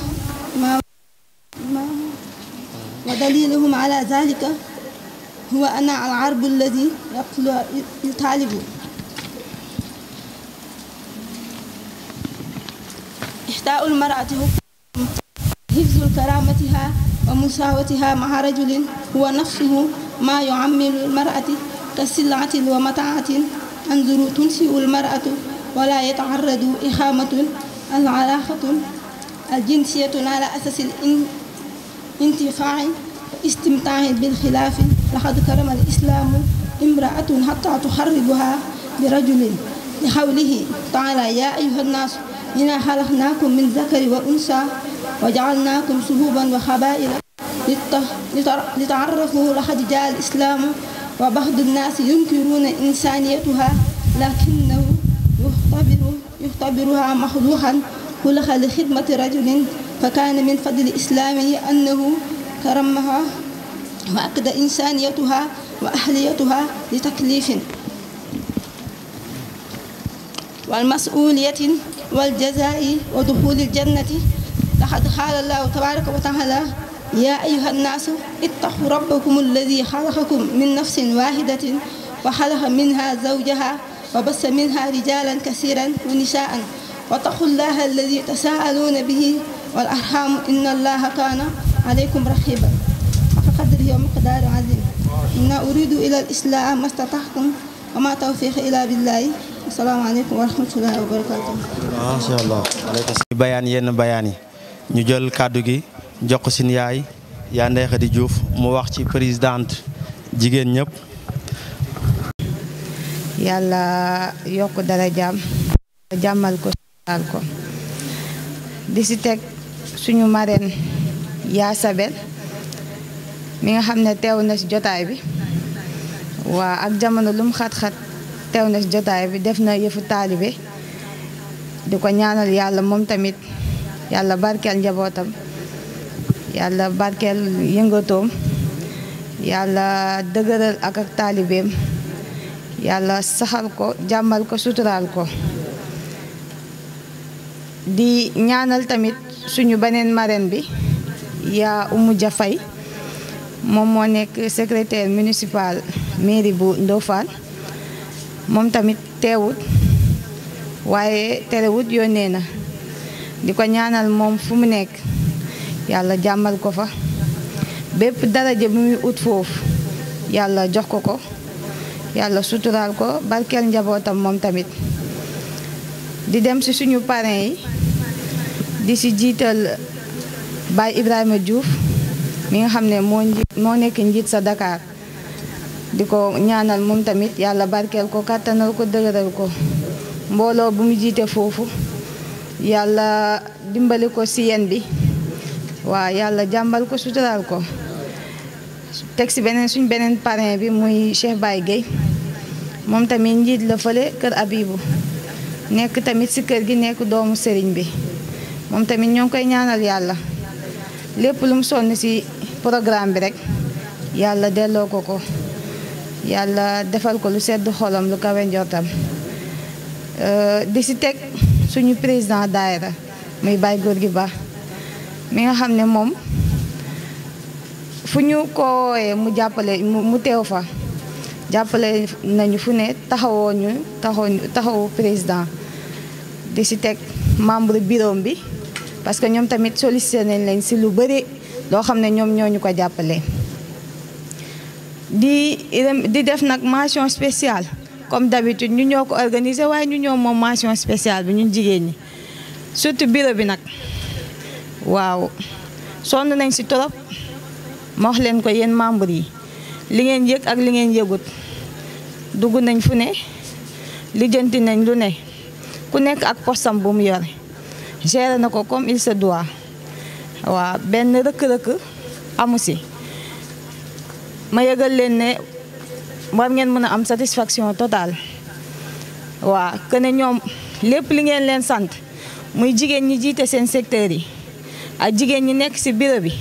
ودليلهم على ذلك هو أن العرب الذي يطالب إحداء المرأة حفظ كرامتها ومساواتها مع رجل هو نفسه ما يعمل المرأة كسلعة ومتاعة أنظر تنشئ المرأة ولا يتعرض إقامة العلاقة الجنسية على أساس الانتفاع واستمتاع بالخلاف. لقد كرم الإسلام امرأة حتى تخرجها برجل لقوله تعالى يا أيها الناس إنا خلقناكم من ذكر وأنثى وجعلناكم شعوبا وقبائل لتعرفوا. لقد جاء الإسلام وبعض الناس ينكرون إنسانيتها لكنه يعتبرها مخلوقا خلق لخدمة رجل فكان من فضل إسلامه أنه كرمها وأكد إنسانيتها وأهليتها لتكليف والمسؤولية والجزاء ودخول الجنة. لقد قال الله تبارك وتعالى يا أيها الناس اتقوا ربكم الذي خلقكم من نفس واحدة وخلق منها زوجها وبث منها رجالا كثيرا ونساء واتقوا الله الذي تساءلون به والأرحام إن الله كان عليكم رقيبا. فقدره ومقدار عظيم. إن أريد إلى الإسلام ما استطعت وما توفيق إلا بالله. السلام عليكم ورحمة الله وبركاته. ما شاء الله. bayaan yenn bayaan yi ñu jël kàddu gi jox ko suñu yaay yaa Ndeye Khady Diouf mu wax ci présidente jigéen ñëpp. yàlla yokk dara jàmmal ko saal ko di si teg suñu marraine yaa Sabel mi nga xam ne teew na si jotaay bi waa ak jamono lum xat-xat teew na si jotaay bi def na yëfu taalibe di ko ñaanal yàlla moom tamit yàlla barkeel njabootam yàlla barkeel yëngatoom yàlla dëgëral ak taalibeem yàlla saxal ko jàmmal ko suturaal ko di ñaanal tamit suñu beneen marraine bi yaa Oumou Dia Faye moom moo nekk secrétaire municipal mairie bu Ndofane moom tamit teewut waaye terewut yónnee na di ko ñaanal moom fu mu nekk yàlla jàmmal ko fa bépp daraja bi muy ut foofu yàlla jox ko ko yàlla suturaal ko barkeel njabootam moom tamit di dem ci suñu parrain yi di ci jiital Baye Ibrahima Diouf mi nga xam ne moo nekk njiit sa Dakar di ko ñaanal moom tamit yàlla barkeel ko kàttanal ko dëgëral ko mbooloo bu mu jiite foofu yàlla dimbali ko ci yen bi waa yàlla jàmbal ko suturaal ko teg ci suñ beneen parrain bi muy Cheikh Baye Gueye moom tamit njiit la fële kër Abibu nekk tamit ci kër gi nekk doomu sëriñ bi moom tamit ñoo ngi koy ñaanal yàlla lépp lu mu sonn ci programme bi rek yàlla delloo ko ko yàlla defal ko lu sedd xolam lu kawe njortam di ci teg suñu président daayira muy Baye Gorgui Ba mi nga xam ne moom fu ñu ko wooyee mu jàppale mu teew fa jàppale nañu fu ne taxawu président di ci teg membre bureau bi parce que ñoom tamit sollicité nañ leen ci lu bëri loo xam ne ñoom ñoo ñu ko jàppale di def nag mention spéciale comme d'habitude ñu ñoo ko organiser waaye ñu ñoo moom mention spéciale bi ñun jigéen ñi surtout bureau bi nag waaw sonn nañ ci trop ma wax leen ko yéen membre yi li ngeen yëg ak li ngeen yëgut dugg nañ fu ne lijjanti nañ lu ne ku nekk ak postam bu mu yore géré na ko comme il se doit waaw benn rëkk-rëkk amu ci ma yëgal leen ne war ngeen mën a am satisfaction totale waaw que ne ñoom lépp li ngeen leen sant muy jigéen ñi jiite seen secteur yi ak jigéen ñi nekk ci bureau bi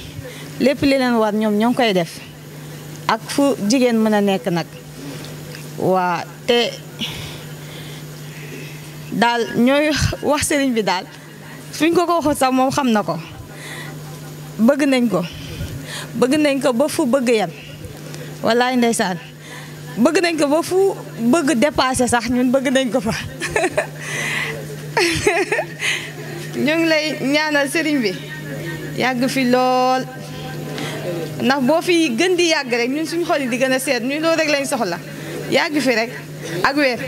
lépp li leen war ñoom ñoo ngi koy def ak fu jigéen mën a nekk nag waa te daal ñooy wax sëriñ bi daal fu ñu ko waxul sax moom xam na ko bëgg nañ ko ba fu bëgg yem wallaay ndeysaan bëgg nañ ko ba fu bëgg dépassé sax ñun bëgg nañ ko fa ñu ngi lay ñaanal sëriñ bi yàgg fi lool ndax boo fi gën di yàgg rek ñun suñu xol yi di gën a seet ñun loolu rek lañ soxla yàgg fi rek ak wér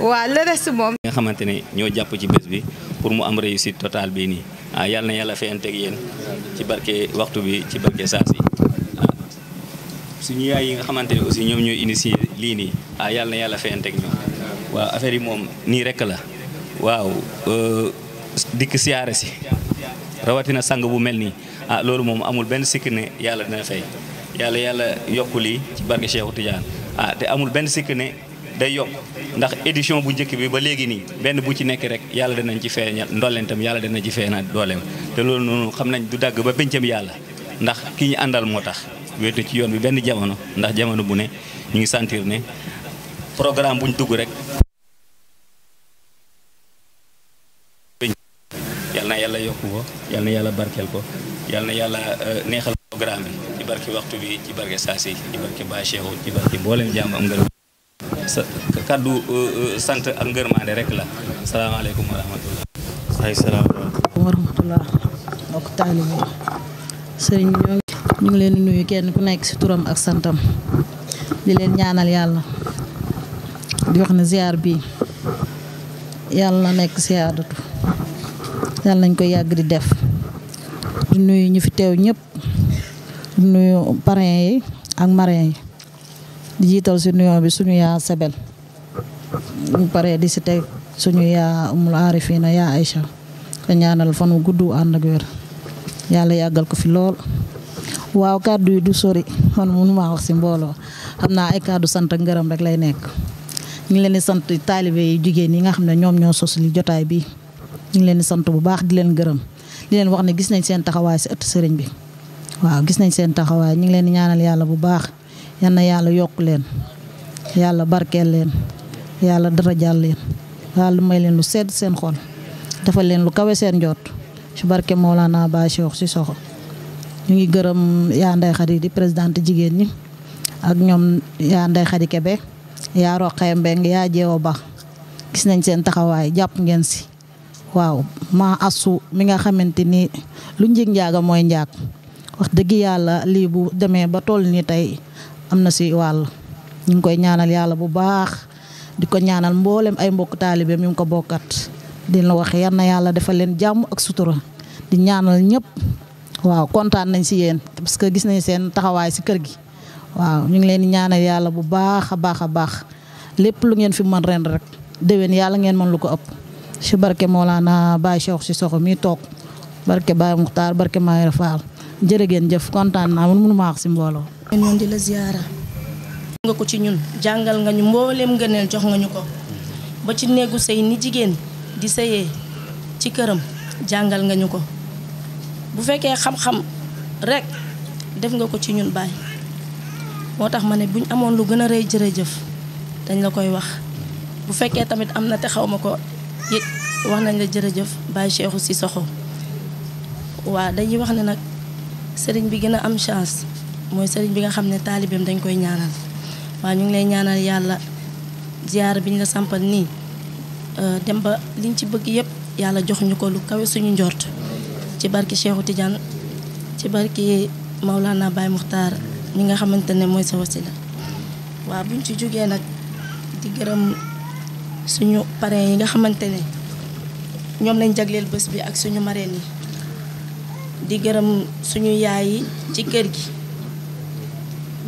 waa le reste moom. nga xamante ne ñoo jàpp ci bés bi pour mu am réussite totale bii nii yàlla na yàlla feyanteeg yéen ci barke waxtu bi ci barke saas yi suñu yaay yi nga xamante ne aussi ñoom ñooy initié lii nii yàlla na yàlla feyanteeg ñoom waaw affaire yi moom nii rek la waaw dikk siyaare si rawatina sang bu mel nii loolu moom amul benn sikk ne yàlla dina fay yàlla yokku lii ci barke Cheikh Tidiane te amul benn sikk ne day yokk ndax édition bu njëkk bi ba léegi nii benn bu ci nekk rek yàlla dinañ ci feeñal ndollentam yàlla dina ci feeñal dooleem te loolu noonu xam nañ du dagg ba pencam yàlla ndax ki ñu àndal moo tax wéetu ci yoon bi benn jamono ndax jamono bu ne ñu ngi sentir ne programme buñ dugg rek yal na yàlla yokku ko yal na yàlla barkeel ko yal na yàlla neexal programme bi ci barke waxtu bi ci barke saasi ci barke Baye Cheikh ci barke mboolem jàmm am ngërëm sa kaddu sant ak ngërmaande rek la salaamaaleykum wa rahmatullah ay salaamaaleykum wa rahmatullah mbokk taalibe sëriñ ñu ngi leen di nuyu kenn ku nekk ci turam ak santam di leen ñaanal yàlla di wax ne ziar bi yàlla na nekk siyaadatu yàlla nañ ko yàgg di def di nuyu ñu fi teew ñëpp di nuyu parrain yi ak marraine yi di jiital ci nuyoo bi suñu yaa Sebel ñu paree di ci teg suñu yaa Umul Arifina yaa Aïcha ko ñaanal fan wu gudd ànd ak wér yàlla yàggal ko fi lool. waaw kàddu yi du sori man mënu maa wax ci mbooloo xam naa ay kàddu sant ak ngërëm rek lay nekk ñu ngi leen di sant taalibe yi jigéen yi nga xam ne ñoom ñoo sos li jotaay bi ñu ngi leen di sant bu baax di leen gërëm di leen wax ne gis nañ seen taxawaay ci ëtt sëriñ bi waaw gis nañ seen taxawaay ñu ngi leen di ñaanal yàlla bu baax yal na yàlla yokk leen yàlla barkeel leen yàlla darajal leen yàlla may leen lu sedd seen xol defal leen lu kawe seen njoot ci barke Mawlana Baye Cheikh Cissokho ñu ngi gërëm yaa Ndey Xadi di présidente jigéen ñi ak ñoom yaa Ndey Xadi Kebe yaa Roqee Mbeng yaa Jeewo Ba gis nañ seen taxawaay jàpp ngeen ci waaw maa asu mi nga xamante ni lu njëg njaaga mooy njaag wax dëgg yàlla lii bu demee ba toll ni tey am na ci wàll ñu ngi koy ñaanal yàlla bu baax di ko ñaanal mboolem ay mbokk taalibeem yu ngi ko bokkat di la wax yal na yàlla defal leen jàmm ak sutura di ñaanal ñëpp waaw kontaan nañ ci yéen parce que gis nañ seen taxawaay ci kër gi waaw ñu ngi leen di ñaanal yàlla bu baax a baax a baax lépp lu ngeen fi mën ren rek déwén yàlla ngeen mën lu ko ëpp ci barke Mawlana Baye Cheikh Cissokho mi toog barke Baye Muxtaar barke Mayra Fall jërë ngeen jëf kontaan naa mënu maa wax ci mbooloo. ñoon di la ziyaara nga ko ci ñun jàngal nga ñu mbooleem ngëneel jox nga ñu ko ba ci néegu sëy ni jigéen di sëyee ci këram jàngal nga ñu ko bu fekkee xam-xam rek def nga ko ci ñun Baye moo tax ma ne buñ amoon lu gën a rëy jërëjëf dañ la koy wax bu fekkee tamit am na te xaw ma ko it wax nañ la jërëjëf Baye Cheikh Cissokho waa dañuy wax ne nag sëriñ bi gën a am chance mooy sëriñ bi nga xam ne taalibeem dañ koy ñaanal waa ñu ngi lay ñaanal yàlla ziyaara biñ la sampal nii dem ba liñ ci bëgg yëpp yàlla jox ñu ko lu kawe suñu njort ci barki Cheikh Tidiane ci barki Maulana Baye Muxtaar mi nga xamante ne mooy sa wasila waa buñ ci jógee nag di gërëm suñu parrain yi nga xamante ne ñoom lañ jagleel bés bi ak suñu marraine yi di gërëm suñu yaay yi ci kër gi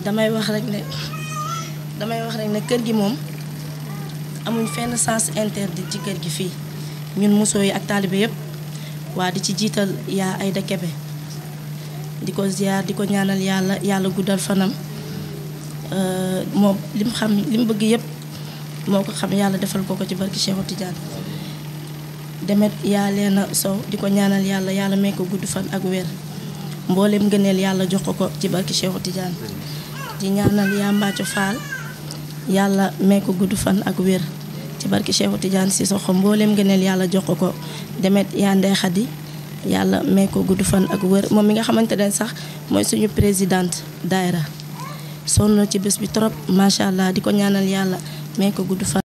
damay wax rek ne kër gi moom amuñ fenn sens interdit ci kër gi fii ñun mosoo yi ak taalibe yëpp waa di ci jiital yaa Ayda Kebe di ko ziar di ko ñaanal yàlla guddal fanam moom li mu bëgg yëpp moo ko xam yàlla defal ko ci barki Cheikh Tidiane demet yaa Leena Sow di ko ñaanal yàlla may ko gudd fan ak wér mboolem ngëneel yàlla jox ko ci barki Cheikh Tidiane di ñaanal yaa Mbacco Fall yàlla may ko gudd fan ak wér ci barki Cheikh Tidiane Cissokho mboolem ngëneel yàlla jox ko demet yaa Ndey Xadi yàlla may ko gudd fan ak wér moom mi nga xamante ne sax mooy suñu présidente daayra sonn ci bés bi trop macha allah di ko ñaanal yàlla may ko gudd fan